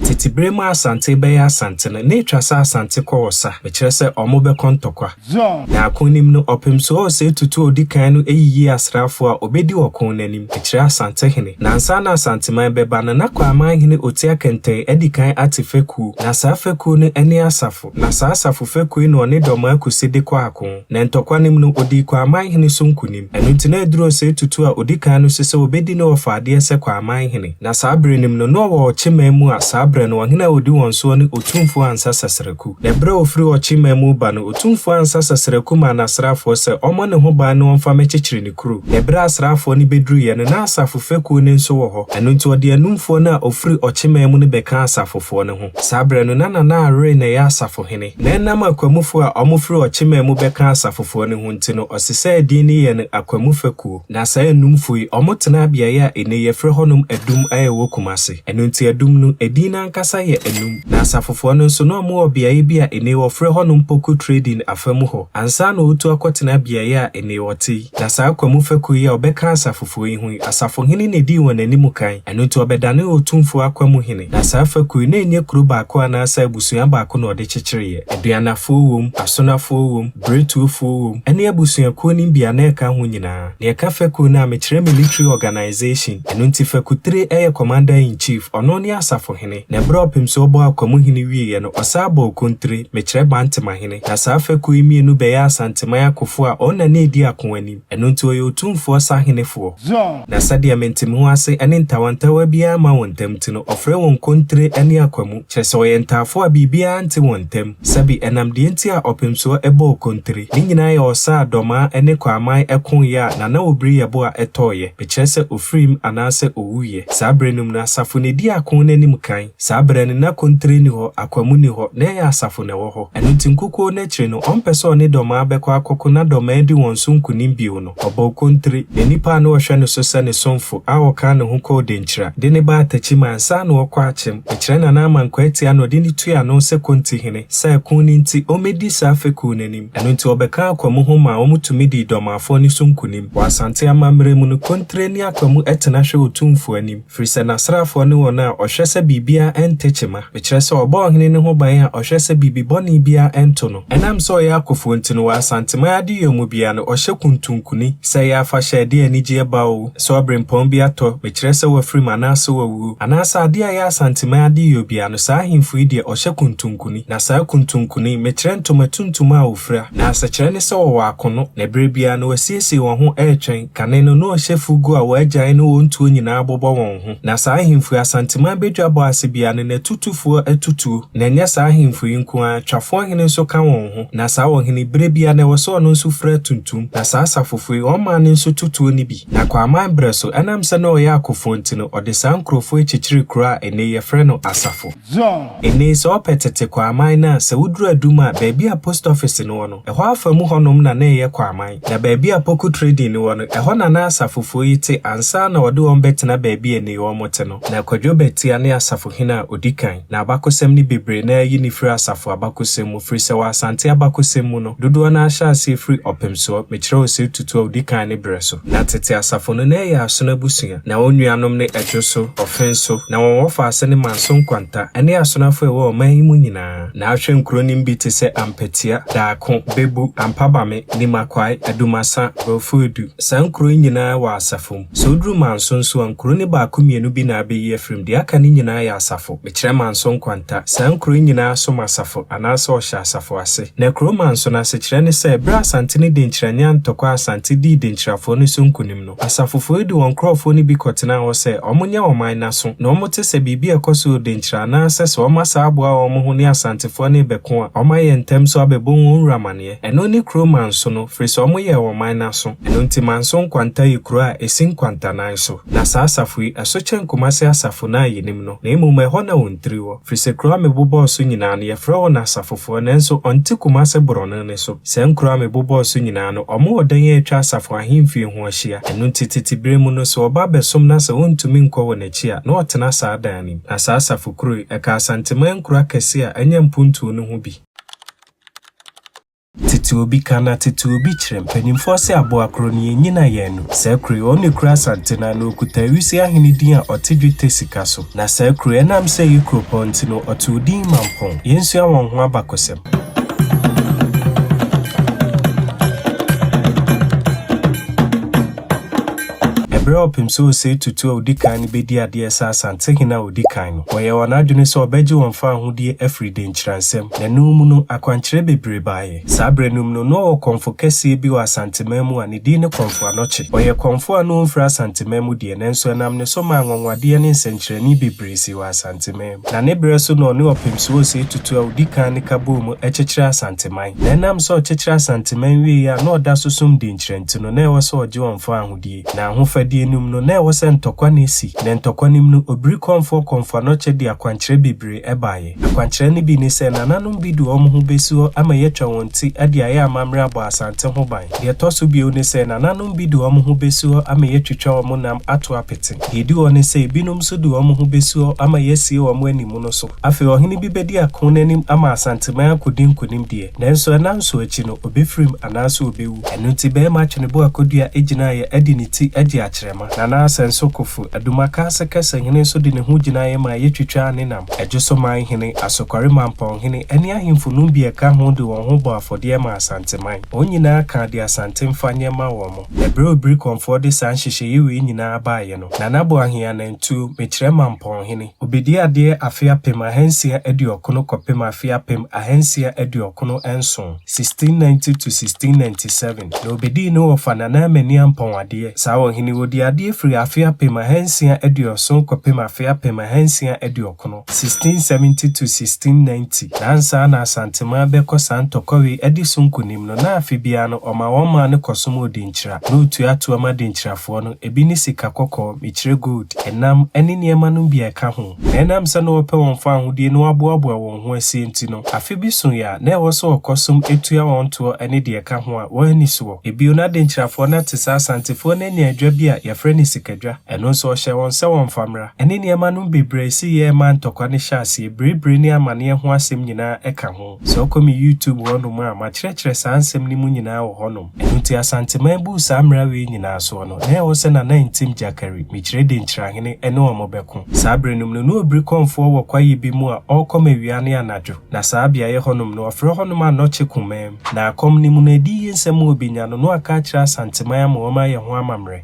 Tete bere mu a Asante bɛyɛ Asante no, na etwa sɛ Asante kɔ ɔsa, mekyerɛ sɛ wɔbɛkɔ ntɔkwa. Na ako no mu no, ɔpemsoɔ Osei Tutu a odi kan no yiyii asraafo a obedi ɔko no anim, mekyerɛ Asantehene. Na ansa na Asanteman bɛba no, na Kwaamanhene Otia Kɛntɛn adi kan ate fekuo, na saa fekuo no ne asafo. Na saa asafo fekuo yi na ɔne Dɔmaa Kusi de kɔɔ ako. Na ntɔkwa no mu no, ɔdii Kwaaman hene so nkonim. Ɛno nti na aduru Osei Tutu a ɔdi kan no so sɛ ɔbɛdi ne ɔfa adeɛ sɛ Kwaaman hene. Na saa berɛ no mu no, na ɔwɔ Ɔkyeman mu a saa berɛ no ɔhene a ɔdi wɔn soɔ ne Otumfoɔ Ansa Sasraku. Na berɛ a ɔfiri Ɔkyeman mu reba no, Otumfoɔ Ansa Sasraku maa n'asraafoɔ sɛ ɔmmɔ ne ho ban na ɔmfa mmɛkyekyere ne kuro. Na berɛ a asraafoɔ no bɛduruiɛ no, na asafo fekuo no nso wɔ hɔ. Ɛno nti ɔde Anumfoɔ no a ɔfiri Ɔkyeman mu no bɛkaa asafofoɔ no ho. Saa berɛ no, na Nana Awere na ɛyɛ asafohene. Na ɛnam Akwamufoɔ a wɔfiri Ɔkyeman mu bɛkaa asafofoɔ no ho nti no, ɔsesaa din no yɛɛ no Akwamu Fekuo. Na saa Anumfoɔ yi, wɔtenaa beaeɛ a ɛnnɛ yɛfrɛ hɔnom Adum a ɛwɔ Kumase. Ɛno nti Adum no, edin no ankasa yɛ Anum. Na asafofoɔ no nso, na wɔwɔ beaeɛ bi a ɛnnɛ wɔfrɛ hɔnom Poku Trading afa mu hɔ, ansa na wɔretu akɔtena beaeɛ a ɛnnɛ wɔte yi. Na saa Akwamu Fekuo yi a wɔbɛkaa asafofoɔ yi ho yi, asafohene na ɛdii wɔn anim kan. Ɛno nti ɔbɛdanee Otumfoɔ Akwamu hene. Na saa fekuo yi, na ɛnyɛ kuro baako anaasɛ abusua baako na ɔde kyekyereeɛ. Aduanafoɔ wom, Asonafoɔ wom, Beretuofoɔ wom, ɛne abusuakuo no bi a na ɛka ho nyinaa. Deɛ ɛka fekuo no a, mekyerɛ military organization. Ɛno nti fekutire yɛ commander in chief, ɔno ne asafohene. Na ɛberɛ a Ɔpemsoɔ bɔɔ Akwamuhene wieeɛ no, ɔsan bɔɔ Okontire, mekyerɛ Bantemahene. Na saa fekuo yi mmienu bɛyɛɛ Asanteman akofoɔ a wɔn na na ɛdi ako anim. Ɛno nti ɔyɛ Otumfoɔ sahenefoɔ. Na sɛdeɛ mentemehoase ne ntawantawa biara mma wɔn ntam nti no, ɔfrɛ wɔn kontire ne akwamu, kyerɛ sɛ wɔyɛ ntaafoɔ a biribiara nte wɔn ntam. Sɛbe ɛnam deɛ nti a ɔpemsoɔ bɔɔ kontire. Ne nyinaa yɛ ɔsa a Dɔmaa ne Kwaaman koeɛ a Nana Obiri Yeboah tɔeɛ, mekyerɛ sɛ ɔfiriim anaasɛ ɔwuiɛ. Saa berɛ no mu no, asafo na ɛdi ako no anim kan. Saa berɛ no, na kontire nni hɔ, akwamu nni hɔ, na ɛyɛ asafo na ɛwɔ hɔ. Ɛno nti nkukuo no akyiri no, ɔmpɛ sɛ ɔne Dɔmaa bɛkɔ akɔko na Dɔmaa adi wɔn so nkonim bio no, Ɔbɔɔ kontire, na nnipa a na wɔhwɛ no so sɛ ne somfo a ɔkaa ne ho kɔɔ Denkyira, de no baa Techiman ansa na ɔrekɔ Akyem, mekyerɛ Nana Amankwaa Atia na ɔde no tua ano sɛ Kontihene, sɛ ɛko no nti ɔmmɛdi saa fekuo no anim. Ɛno nti ɔbɛkaa Akwamu ho maa wɔtumi dii Dɔmaafoɔ no so nkonim. Wɔ Asante amammerɛ mu no, kontire ne Akwamu tena hwɛ Otumfoɔ anim, firi sɛ n'asraafoɔ ne wɔn a ɔhwɛ sɛ biribiara nte. Tekyema. Mekyerɛ sɛ ɔbɔ ɔhene no ho ban a ɔhwɛ sɛ biribi bɔne biara nto no. Ɛnam sɛ ɔyɛ akofoɔ nti no, wɔ Asanteman adeyɔ mu biara no, ɔhyɛ kuntunkuni. Sɛ ɛyɛ afahyɛ a ɛde anigyeɛ ba oo, sɛ ɔberempɔn bi atɔ, mekyerɛ sɛ wafirim anaasɛ wawuo, anaasɛ adeɛ a ɛyɛ Asanteman adeyɔ biara no, saa ahemfo yi deɛ ɔhyɛ kuntunkuni. Na saa kuntunkuni yi, mekyerɛ ntoma tuntum a wɔfira. Na asekyerɛ ne sɛ wɔwɔ akono, na berɛ biara no wɔasiesie wɔn ho retwɛn. Kane no, na wɔhyɛ fugu a wɔn agyan ne wɔn tuo nyinaa bobɔ wɔn ho. Na saa ahemfo yi, Asanteman badwa bɔ ase biara no, n'atutufoɔ atutuo. Na ɛnyɛ saa ahemfo yi nko ara, Twafoɔ hene nso ka wɔn ho. Na saa ɔhene yi, berɛ biara no ɛwɔ sɛ ɔno nso fira tuntum. Na saa asafofoɔ yi, wɔn man no nso tutuo no bi. Na Kwaaman berɛ so, ɛnam sɛ na ɔyɛ akofoɔ nti no, ɔde saa nkurɔfoɔ yi kyekyeree kuro a ɛnnɛ yi yɛfrɛ no Asafo. Ɛnnɛ yi, sɛ wopɛ tete Kwaaman no a, sɛ woduru Adum a, baabi a post office no wɔ no, ɛhɔ afa mu hɔnom na na ɛyɛ Kwaaman. Na baabi a Poku Trading no wɔ no, ɛhɔ na na Asafofoɔ yi te ansa na wɔde wɔn bɛtena baabi a ɛnnɛ yi wɔte no. Na Kwadwo Batia ne Asafohene a ɔdi kan. Na abakɔsɛm no bebree no ara yi no firi asafo abakɔsɛm mu, firi sɛ wɔ Asante abakɔsɛm mu no, dodoɔ no ara hyɛ aseɛ firi Ɔpemsoɔ, mekyerɛ Osei Tutu a ɔdi kan no berɛ so. Na tete asafo no, na ɛyɛ Asono abusua. Na wɔn nuanom ne Adwoso, Ɔfenso, na wɔn wɔfaase ne Manso Nkwanta, ne Asonafo a ɛwɔ ɔman yi mu nyinaa. Na ahwɛ nkuro no bi te sɛ Ampatia, Daako, Bebu, Ampabame, Nimakwae, Adumasa, Brɔfoedu. Saa nkuro yi nyinaa wɔ asafo mu. Sɛ woduru Manso nso a, nkuro no baako mmienu bi na abɛyi afiri mu, deɛ aka no nyinaa yɛ asafo. Mekyerɛ Manso Nkwanta. Saa nkuro yi nyinaa som asafo anaasɛ wɔhyɛ asafo ase. Na kuro Manso no asekyerɛ ne sɛ, berɛ a Asante no Denkyira nyaa ntɔkwa a Asante dii Denkyirafoɔ no so nkonim no, asafofoɔ yi de wɔn nkurɔfoɔ no bi kɔtenaa hɔ sɛ wɔnyɛ ɔman no aso, na wɔte sɛ biribi rekɔ so wɔ Denkyira anaasɛ sɛ wɔasan aboa wɔn ho ne Asantefoɔ no rebɛko a, wɔayɛ ntɛm nso abɛbɔ wɔn wura amaneɛ. Ɛno ne kuro Manso no, firi sɛ wɔyɛɛ ɔman no aso. Ɛno nti Manso Nkwanta yɛ kuro a ɛsi nkwantanan so. Na saa asafo yi, ɛso kyɛn Kumase asafo no a yɛnim no, na mmom ɛhɔ na wɔn tiri wɔ. Firi sɛ kuro a mebobɔɔ so nyinaa no, yɛfrɛ wɔn asafofoɔ, nanso wɔnte Kumase borɔno no so. Saa nkuro a mebobɔɔ so nyinaa no, wɔwɔ dan a atwa asafo ahemfie ho ahyia. Ɛno nti tete berɛ mu no, sɛ wɔba abɛsom na sɛ wɔntumi nkɔ wɔn akyi a, na wɔtena saa dan no mu. Na saa asafo kuro yi, ɛka Asanteman nkuro akɛseɛ a anya mpuntuo no ho bi. Tete obi ka na tete obi kyerɛ. Mpanyimfoɔ se aboa koro no yɛnnyina yɛn ano. Saa kuro yi, ɔno na ɛkura Asante no ano, ɔkuta Awisi ahene din a ɔte dwetɛ sika so. Na saa kuro yi, ɛnam sɛ ɛyɛ kuropɔn nti no, ɔtoo din Mampɔn. Yɛnsua wɔn ho abakɔsɛm. Ɛberɛ a ɔpem sɛ Osei Tutu a ɔdi kan no bɛdi adeɛ sɛ Asantehene a ɔdi kan no, wɔyɛɛ wɔn adwene sɛ wɔbɛgye wɔn fawohodie afiri Denkyira nsam. Na ɛno mu no, akwankyerɛ bebree baeɛ. Saa berɛ no mu no, na ɔwɔ kɔmfo kɛseɛ bi wɔ Asanteman mu a ne din ne Kɔmfo Anɔkye. Ɔyɛ kɔmfo a na ɔmfiri Asanteman mu deɛ, nanso ɛnam ne so maa anwanwadeɛ ne nsɛnkyerɛnne bebree sii wɔ Asanteman mu. Na ne berɛ so na ɔne Ɔpemsoɔ Osei Tutu a ɔdi kan no ka bɔɔ mu kyekyeree Asanteman. Na ɛnam sɛ ɔkyekyeree Asanteman wieeɛ a na ɔda so som Denkyira nti no, na ɛwɔ sɛ ɔgye wɔn fawohodie. Na ahofadie no mu no, na ɛwɔ sɛ ntɔkwa na ɛsi. Na ntɔkwa no mu no, Obiri Kɔmfoɔ Kɔmfo Anɔkye de akwankyerɛ bebree baeɛ. Akwankyerɛ no bi ne sɛ, nananom bi de wɔn ho bɛsi hɔ ama yɛatwa wɔn ti de ayɛ amammerɛ abɔ Asante ho ban. Deɛ ɛtɔ so bio ne sɛ, nananom bi de wɔn ho bɛsi hɔ ama yɛatwitwa wɔn nam ato apete. Deɛ ɛdi hɔ ne sɛ, ebinom nso de wɔn ho bɛsi hɔ ama yɛasie wɔn animono so. Afei ɔhene bi bɛdi ako no anim ama Asanteman akɔdi nkonim deɛ, nanso ɛnna nso akyi no, ɔbɛfirim anaasɛ ɔbɛwu. Ɛno nti barima Tweneboa Kodua gyinaeɛ de ne ti gyee akyerɛma. Nana Asɛnso Kofo, Adumakase Kɛse hene nso de ne ho gyinaeɛ maa yɛtwitwaa ne nam. Adwosoman hene, Asokware Mampɔn hene ne ahemfo nom bi a ɛka ho de wɔn ho bɔɔ afɔdeɛ maa Asanteman. Wɔn nyinaa kaa deɛ Asante mfa nyɛ mma wɔn. Na berɛ a Obiri Kɔmfoɔ de saa nhyehyɛeɛ wei nyinaa baeɛ no, Nana Boahen Anantuo, mekyerɛ Mampɔn hene, ɔbɛdii adeɛ afe 1690 kɔpem afe 1697. 1690 to 1697, na ɔbɛdii ne wɔfa Nana Amani Ampɔn adeɛ. Saa ɔhene yi, ɔdii adeɛ firii afe 1670 kɔpem afe 1690, 1670 to 1690, na ansa na Asanteman bɛkɔ saa ntɔkwa wei adi so nkonim no, na afe biara no ɔma wɔn maa no kɔsom Odenkyira, na ɔtua toɔ ma Denkyirafoɔ no, ebi ne sika kɔkɔɔ, mekyerɛ gold, ɛnam, ne nneɛma nom bi a ɛka ho. Na ɛnam sɛ na wɔpɛ wɔn fawohodie na wɔaboaboa wɔn ho asie nti no, afe bi soeɛ a, na ɛwɔ sɛ wɔkɔsom tua wɔn toɔ ne deɛ ɛka ho a wɔanni soɔ. Bio, na Denkyirafoɔ no ate sɛ Asantefoɔ no anya adwa bi a. yɛfrɛ no Sikadwa. Ɛno nso ɔhyɛɛ wɔn sɛ wɔmfa mmra. Ɛne nneɛma nom bebree a ɛsiiɛ ɛmaa ntɔkwa no hyɛɛ aseɛ, biribiri ne amaneɛ ho asɛm nyinaa ka ho. Sɛ wokɔ me YouTube hɔnom a, makyerɛkyerɛ saa nsɛm no mu nyinaa wɔ hɔnom. Ɛno nti Asanteman buu saa mmara wei nyinaa soɔ no, na ɛwɔ sɛ Nana Ntim Gyakari, Mekyerɛ Denkyirahene, ne wɔn bɛko. Saa berɛ no mu no, na ɔbiri kɔmfoɔ wɔ kwaeɛ bi mu a ɔrekɔm awia ne anadwo. Na saa beaeɛ hɔnom no, wɔfrɛ hɔnom Anɔkye Kumaam. Na akɔm no mu no, adiyie nsɛm a ɔbɛnya no, na waka akyerɛ Asanteman ama wɔayɛ ho amammerɛ.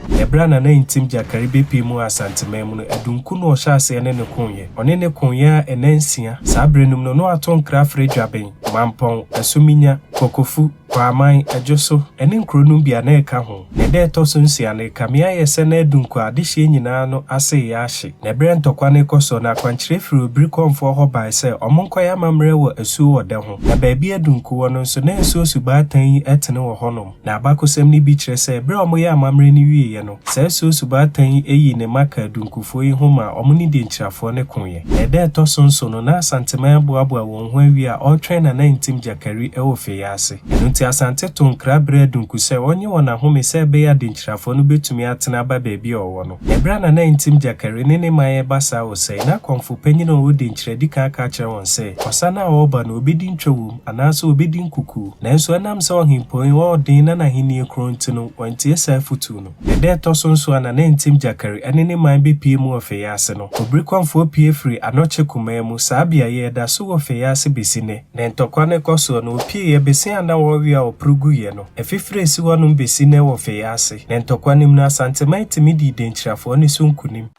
Ɛberɛ a Nana Ntim Gyakari bɛpue mu wɔ Asanteman mu no, Adunku na ɔhyɛɛ aseɛ ne no koeɛ. Ɔne no koeɛ ara nna nsia. Saa berɛ no mu no, na wato nkra afrɛ Dwaben, Mampɔn, Asuminya, Kokofu, Kwaaman, Adwoso, ne nkuro nom bi a na ɛka ho. Na ɛda a ɛtɔ so nsia no, ɛkame ayɛ sɛ na Adunku adehyeɛ nyinaa no ase reyɛ ahye. Na ɛberɛ a ntɔkwa no rekɔ soɔ no, akwankyerɛ firii Obiri Kɔmfoɔ hɔ baeɛ sɛ wɔnkɔyɛ amammerɛ wɔ asuo Ɔdɛ ho. Na baabi a Adunku wɔ no nso, na asuo Subaatan yi tene wɔ hɔnom. Na abakɔsɛm no bi kyerɛ sɛ berɛ a wɔyɛɛ amammerɛ no wieeɛ no, saa asuo Subaatan yi yii ne mma kaa Adunkufoɔ yi ho maa wɔn ne Denkyirafoɔ no koeɛ. Na ɛda a ɛtɔ so nson no, na Asanteman aboaboa wɔn ho awie a ɔretwɛn Nana Ntim Gyakari wɔ Fei ase. Ɛno nti Asante too nkra brɛɛ Adunku sɛ ɔnnye wɔn ahome sɛ ɛbɛyɛ a Denkyirafoɔ no bɛtumi atene aba baabi a ɔwɔ no. Na ɛberɛ a Nana Ntim Gyakari ne ne man reba saa ɔsa yi, na akɔmfo panyin a ɔwɔ Denkyira adi kan aka akyerɛ wɔn sɛ, ɔsa no a ɔreba no, ɔbɛdi ntwa wom, anaasɛ ɔbɛdi nkukuo. Nanso ɛnam sɛ ɔhempɔn yi wɔ ɔden na n'ahennie korɔn nti no, wantie saa afotuo no. Na da a ɛtɔ so nson a Nana Ntim Gyakari ne ne man bɛpue mu wɔ Fei ase no, Obirikwanfoɔ pue firii Anɔkye kumaa mu, saa beaeɛ yi ɛda so wɔ Fei ase bɛsi nnɛ. Na ntɔkwa no rekɔ soɔ no, wɔpueeɛ bɛsi a na wɔrewe a wɔporo guiɛ no. Afifire resi hɔnom bɛsi nnɛ wɔ Fei ase. Na ntɔkwa no mu no, Asanteman tumi dii Denkyirafoɔ no so nkonim.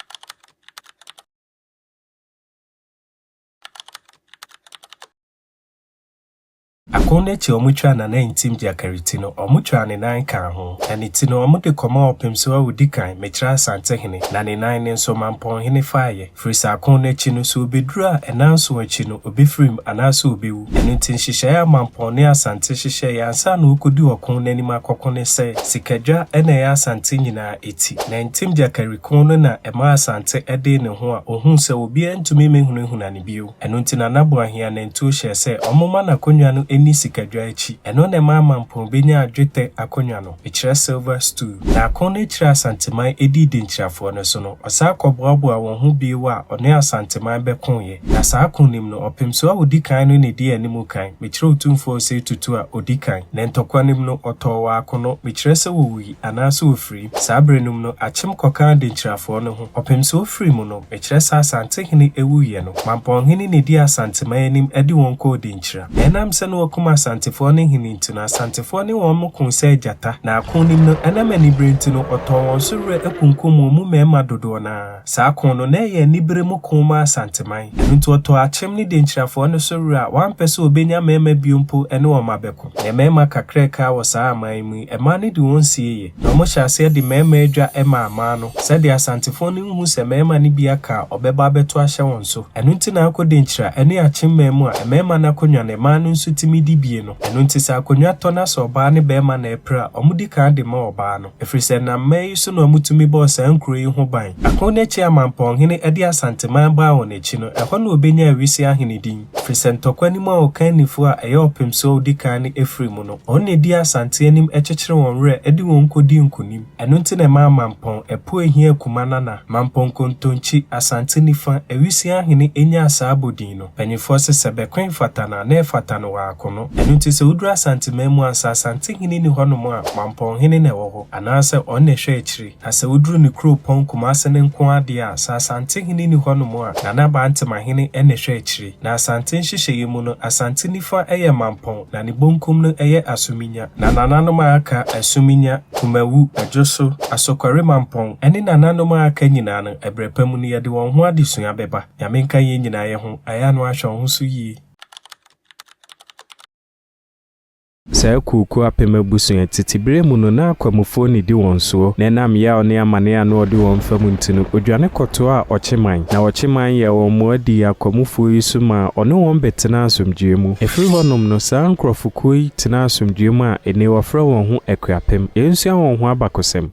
Ako no akyi a wɔtwaa Nana Ntim Gyakari ti no, wɔtwaa ne nan kaa ho. Na ne ti no, wɔde kɔmaa Ɔpemsoɔ a ɔdi kan, Mekyerɛ Asantehene, na ne nan no nso, Mampɔnhene faeɛ. Firi sɛ ako no akyi no, sɛ ɔbɛduru a, nnanson akyi no, ɔbɛfirim anaasɛ ɔbɛwu. Ɛno nti, nhyehyɛeɛ a Mampɔn ne Asante hyehyɛeɛ ansa na wɔrekɔdi ɔko no anim akɔko ne sɛ, Sikadwa na ɛyɛ Asante nyinaa ti. Na Ntim Gyakari ko no na ɛmaa Asante dee ne ho a ɔhuu sɛ obiara ntumi mmɛhunahuna no bio. Ɛno nti Nana Boahen Anantuo hyɛɛ sɛ wɔmma n'akonnwa no nni sikadwa akyi. Ɛno na ɛmaa Mampong bɛnyaa dwetɛ akonnwa no, mekyerɛ silver stool. Na ako no akyiri a Asanteman dii Denkyirafoɔ no so no, ɔsan kɔboaboaa wɔn ho bio a ɔne Asanteman bɛkoeɛ. Na saa ko no mu no, Ɔpemsoɔ a ɔdi kan no na ɛdii anim kan, mekyerɛ Otumfoɔ Osei Tutu a ɔdi kan. Na ntɔkwa no mu no, ɔtɔɔ wɔ akono, mekyerɛ sɛ wɔwui anaasɛ wɔfirii. Saa berɛ no mu no, Akyem kɔkaa Denkyirafoɔ no ho. Ɔpemsoɔ firii mu no, Mekyerɛ sɛ Asantehene wuiɛ no, Mampɔnhene na ɛdii Asanteman anim de wɔn kɔɔ Denkyira. Na ɛnam sɛ na wɔakum Asantefoɔ no hene nti no, Asantefoɔ ne wɔn koo sɛ agyata. Na ako no mu no, ɛnam anibere nti no, wɔtɔɔ wɔn so werɛ kunkum wɔn mu mmarima dodoɔ no ara. Saa ko no, na ɛyɛ anibere mu ko ma Asanteman. Ɛno nti wɔtɔɔ Akyem ne Denkyirafoɔ no so werɛ a wɔampɛ sɛ wɔbɛnya mmarima bio mpo ne wɔn abɛko. Na mmarima kakra a ɛkaa wɔ saa aman yi mu yi, mmaa no de wɔn sieeɛ. Na wɔhyɛɛ aseɛ de mmarima adwa maa mmaa no, sɛdeɛ Asantefoɔ no nhu sɛ mmarima no bi aka a wɔbɛba abɛto ahyɛ wɔn so. Ɛno nti na akɔ Denkyira ne Akyem man mu a mmarima no akonnwa no mmaa no nso tumi di bie no. Ɛno nti sɛ akonnwa tɔ na sɛ ɔbaa ne barima na ɛrepere a, wɔdi kan de ma ɔbaa no. Ɛfiri sɛ ɛnam mmaa yi so na wɔtumi bɔɔ saa nkuro yi ho ban. Ako no akyi a Mampɔnhene de Asanteman baa wɔn akyi no, ɛhɔ na wɔbɛnyaa Wisi ahene din. Ɛfiri sɛ ntɔkwa no mu a ɔkannifoɔ a ɛyɛ ɔpemsoɔ a ɔdi kan no firi mu no, wɔn na ɛdi Asante anim kyekyere wɔn werɛ de wɔn kɔdi nkonim. Ɛno nti na ɛmaa Mampɔn, Ɛpo Ahia Akuma Nana, Mampɔn Kontonkyi, Asante Nifa, Awisi ahene nyaa saa abɔdin no. Mpanimfoɔ se sɛ bɛko mfata no a, na ɛfata no wɔ akono. Ɛno nti sɛ woduru Asanteman mu a, sɛ Asantehene nni hɔnom a, Mampɔnhene na ɛwɔ hɔ, anaasɛ ɔno na ɛhwɛ akyire. Na sɛ woduru ne kuropɔn Kumase no nko ara deɛ a, sɛ Asantehene nni hɔnom a, Nana Bantemahene na ɛhwɛ akyire. Na Asante nhyehyɛeɛ mu no, Asante nifa yɛ Mampɔn, na ne bonkum no yɛ Asominya. Na nananom a aka, Asuminya, Kumawu, Adwoso, Asokware Mampɔn, ne nananom a aka nyinaa no, ɛberɛ pa mu no yɛde wɔn ho adesua bɛba. Nyame nka yɛn nyinaa yɛ ho, ayɛ a na wahwɛ wo ho so yie. Saa kuokuo apem abusua, tete berɛ mu no, na akwamufoɔ nnidi wɔn soɔ, na ɛnam yaw ne amane a na wɔde wɔn fa mu nti no, wɔdwane kɔtoaa Ɔkyeman. Na Ɔkyeman yɛɛ wɔn mmoa dii akwamufoɔ yi so maa ɔne wɔn bɛtenaa asomdwoeɛ mu. Ɛfiri hɔnom no, saa nkurɔfokuo yi tenaa asomdwoeɛ mu a nnɛ wɔfrɛ wɔn ho Akuapem. Yɛnsua wɔn ho abakɔsɛm.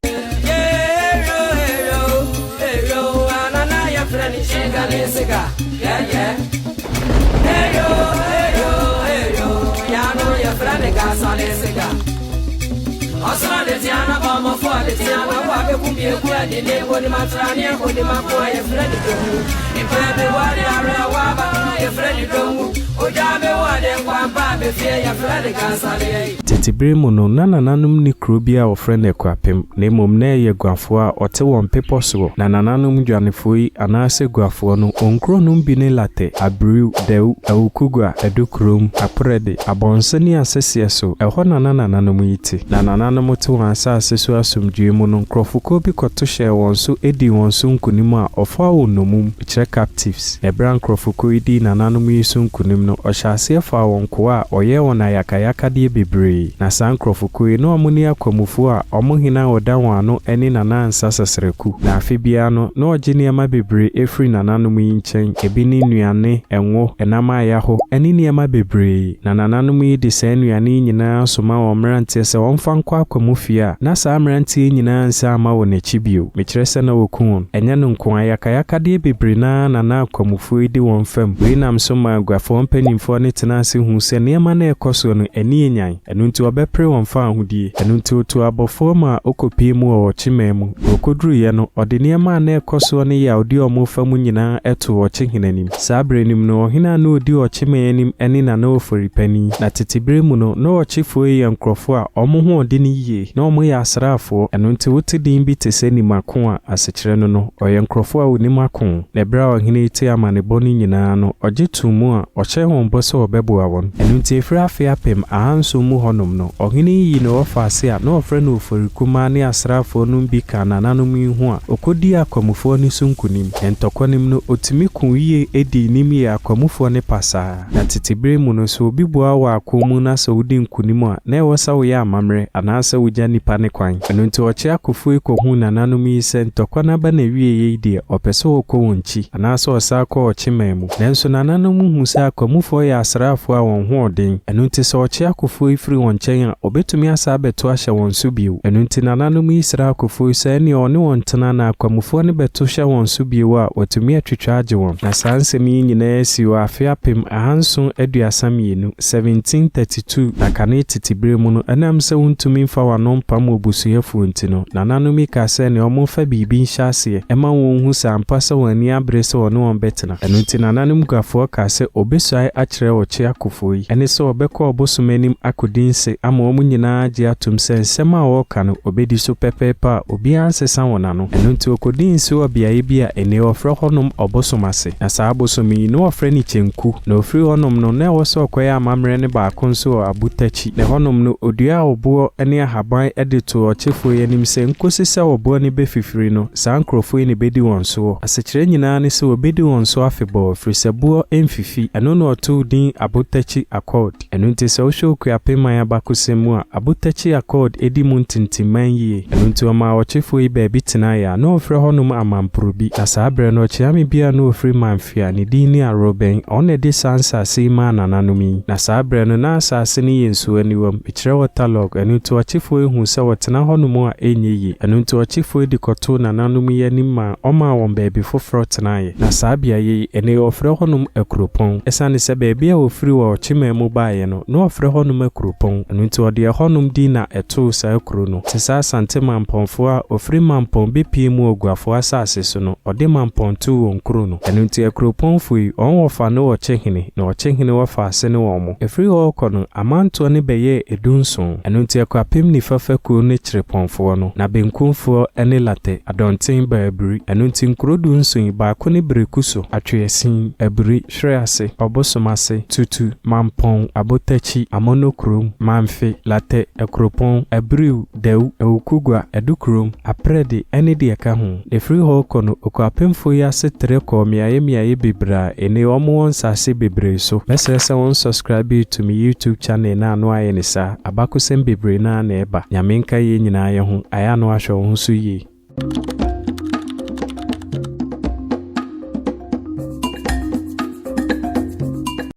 Ɔsoro adetea na bɔmmɔfo adetea na wo abɛkum yɛku adene onim atrane onim ako a yɛfrɛ ne dɔnwu Nipa bi wɔ de awerɛhoɔ aba yɛfrɛ ne dɔnwu Ogya bi wɔ de nkwampa abɛfie yɛfrɛ ne kansadeɛ.
Tete bere mu no, na nananom nni kuro bi a wɔfrɛ no Akuapem, na mmom na ɛyɛ Guafoɔ a wɔte wɔn bepɔ soɔ. Na nananom dwanefoɔ yi, anaasɛ Guafoɔ no, wɔn nkuro nom bi ne Latɛ, Abiriw, Dawu, Awukugua, Adukurom, Aporɛde, Abɔnsa ne Aseseɛ so, ɛhɔ na na nananom yi te. Na nananom te wɔn asase so asomdwoeɛ mu no, nkurɔfokuo bi kɔto hyɛɛ wɔn so dii wɔn so nkonim a wɔfaa wɔn nnommum, kyerɛ captives. Na ɛberɛ a nkurɔfokuo yi dii nananom yi so nkonim no, wɔhyɛɛ aseɛ faa wɔn nkoa a wɔyɛɛ wɔn ayakayakadeɛ bebree. Na saa nkurɔfokuo yi, na wɔne akwamufoɔ a wɔn hene a ɔda wɔn ano ne Nana Ansah Sɛsɛrɛku. Na afe biara no, na wɔgye nneɛma bebree firi nananom yi nkyɛn, ebi ne nnuane, ngo, ɛnam a yɛaho, ne nneɛma bebree. Na nananom yi de saa nnuane yi nyinaa soma wɔn mmeranteɛ sɛ wɔmfa nkɔ akwamu fie a, na saa mmeranteɛ yi nyinaa nsan mma wɔn akyi bio. Mekyerɛ sɛ na wɔku wɔn. Ɛnyɛ no nko, ayakayakadeɛ bebree no ara na na akwamufoɔ yi di wɔn fam. Wei nam so maa aguafoɔ mpanimfoɔ no tenaa ase huu sɛ nneɛma no a ɛrekɔ soɔ no, ani yɛ nyan. Ɛno nti wɔbɛpere wɔn fawohodie. Ɛno nti ɔtuu abɔfoɔ maa ɔkɔpuee mu wɔ ɔkyeman mu. Na ɔkɔduruiɛ no, ɔde nneɛma a na ɛrekɔ soɔ ne yawdeɛ a wɔrefa mu nyinaa too ɔkyehene anim. Saa berɛ no mu no, ɔhene a na ɔdi ɔkyeman anim ne Nana Ofori Panin. Na tete berɛ mu no, na ɔkyefoɔ yi yɛ nkurɔfoɔ a wɔn ho ɔdene yie, na wɔyɛ asraafoɔ. Ɛno nti wote din bi te sɛ Nimako a, asekyerɛ no no, ɔyɛ nkurɔfoɔ a wɔnim ako. Na ɛberɛ a ɔhene yi tee amanebɔ no nyinaa no, ɔgye too mu a ɔhyɛɛ wɔn bɔ sɛ ɔbɛboa wɔn. Ɛno nti ɛfiri afe 1700 mu hɔnom no, ɔhene yi yii ne wɔfaase a na wɔfrɛ no Ofori Kumaa ne asraafoɔ nom bi kaa nananom yi ho a ɔkɔdii akwamufoɔ no so nkonim. Na ntɔkwa no mu no, ɔtumi koo yie dii nim yɛɛ akwamufoɔ no pasaa. Na tete berɛ mu no, sɛ obi boa wo wɔ ako mu na sɛ wodi nkonim a, na ɛwɔ sɛ woyɛ amammerɛ anaasɛ wogya nnipa no kwan. Ɛno nti ɔkyea akofoɔ yi kɔhuu nananom yi sɛ ntɔkwa no aba n'awieeɛ yi deɛ, ɔpɛ sɛ ɔkɔ wɔn nkyi anaasɛ ɔsan kɔ ɔkyeman mu. Nanso nananom huu sɛ akwamufoɔ yɛ asraafoɔ a wɔn ho ɔden. Ɛno nti sɛ ɔkyea akofoɔ yi firi wɔn nkyɛn a, ɔbɛtumi asan abɛto ahyɛ wɔn so bio. Ɛno nti nananom yi srɛɛ akofoɔ yi sɛ ɛnneɛ ɔne wɔn ntena na akwamufoɔ no bɛto hyɛ wɔn so bio a, watumi atwitwa agye wɔn. Na saa nsɛm yi nyinaa sii wɔ afe 1732, 1732, na kane tete berɛ mu no, ɛnam sɛ wontumi mfa wɔn ano mpam obusuafoɔ nti no, nananom yi kaa sɛ nea wɔmfa biribi nhyɛ aseɛ mma wɔnhu sɛ ampa sɛ wɔn ani abere sɛ wɔne wɔn bɛtena. Ɛno nti nananom guafoɔ kaa sɛ ɔbɛsuae akyerɛ ɔkye akofoɔ yi, ɛne sɛ ɔbɛkɔ ɔbosom anim akɔdi nse ama wɔn nyinaa agye atom sɛ nsɛm a ɔreka no ɔbɛdi so pɛpɛɛpɛ a obiara nsesa wɔn ano. Ɛno nti ɔkɔdii nse wɔ beaeɛ bi a ɛnnɛ wɔfrɛ hɔnom ɔbosom ase. Na saa abosom yi, na wɔfrɛ no Kyenku. Na ɔfiri hɔnom no, na ɛwɔ sɛ ɔkɔyɛ amammerɛ no baako nso wɔ Abotakyi. Na ɛhɔnom no, ɔduaa ɔboɔ ne ahaban de too ɔkyefoɔ yi anim sɛ nkɔsi sɛ ɔboɔ no bɛfifiri no, saa nkurɔfoɔ yi na ɛbɛdi wɔn soɔ. Asekyerɛ nyinaa ne sɛ wɔbɛdi wɔn so afebɔɔ, ɛfiri sɛ boɔ mfifi. Ɛno na ɔtoo din Abotakyi Accord. Ɛno nti sɛ wohwɛ Okuapem man abakosɛm mu a, Abotakyi Accord di mu ntintimman yie. Ɛno nti ɔmaa ɔkyefoɔ yi baabi tenaeɛ a na wɔfrɛ hɔnom Amamporobi. Na saa berɛ no ɔkyeame bi a na ɔfiri Mamfe a ne din ne Aworobɛn, ɔno na ɛde saa nsaase yi maa nananom yi. Na saa berɛ no na asaase no yɛ nsuo aniwam, mekyerɛ waterlog, ɛno nti ɔkyefoɔ yi huu sɛ wɔtena hɔnom a ɛnyɛ yie. Ɛno nti ɔkyefoɔ yi de kɔtoo nananom yi anim maa ɔmaa wɔn baabi foforɔ tenaeɛ. Na saa beaeɛ yi, ɛnnɛ yi wɔfrɛ hɔnom Akuropɔn. Ɛsiane sɛ baabi a wɔfiri wɔ ɔkyeman mu baeɛ no, na wɔfrɛ hɔnom Akuropɔn. Ɛno nti wɔde ɛhɔnom din na ɛtoo saa kuro no. Te sɛ Asante Mampɔnfoɔ a wɔfiri Mampɔn bɛpuee mu wɔ Guafoɔ asase so no, wɔde Mampɔn too wɔn kuro no. Ɛno nti Akuropɔnfoɔ yi, wɔn wɔfa ne Ɔkyehene, na Ɔkyehene wɔfa ase ne wɔn mo. Ɛfiri hɔ rekɔ no, amantoɔ no bɛyɛɛ edunson. Ɛno nti Akuapem Nifa Fakuo ne Kyerepɔnfoɔ no, na Benkumfoɔ ne Latɛ, Adɔnten, Baabiri. Ɛno nti nkuro dunson yi, baako ne Berekuso, Atweasin, Aburi, Hwerease, Ɔbosomase, Tutu, Mampɔn, Abotakyi, Amonokurom, Mamfe, Latɛ, Akuropɔn, Abiriw, Dawu, Awukugua, Adukurom, Aprɛde ne deɛ ɛka ho. Ɛfiri hɔ rekɔ no, Okuapemfoɔ yi ase trɛ kɔɔ mmeaeɛ mmeaeɛ bebree a ɛnnɛ wɔn wɔ nsase bebree so. Mɛsrɛ sɛ wo nsubscribe to me YouTube channel no a na woayɛ no saa. Abakosɛm bebree no ara na ɛba. Nyame nka yɛn nyinaa yɛ ho. Ayɛ a na woahwɛ wo ho so yie.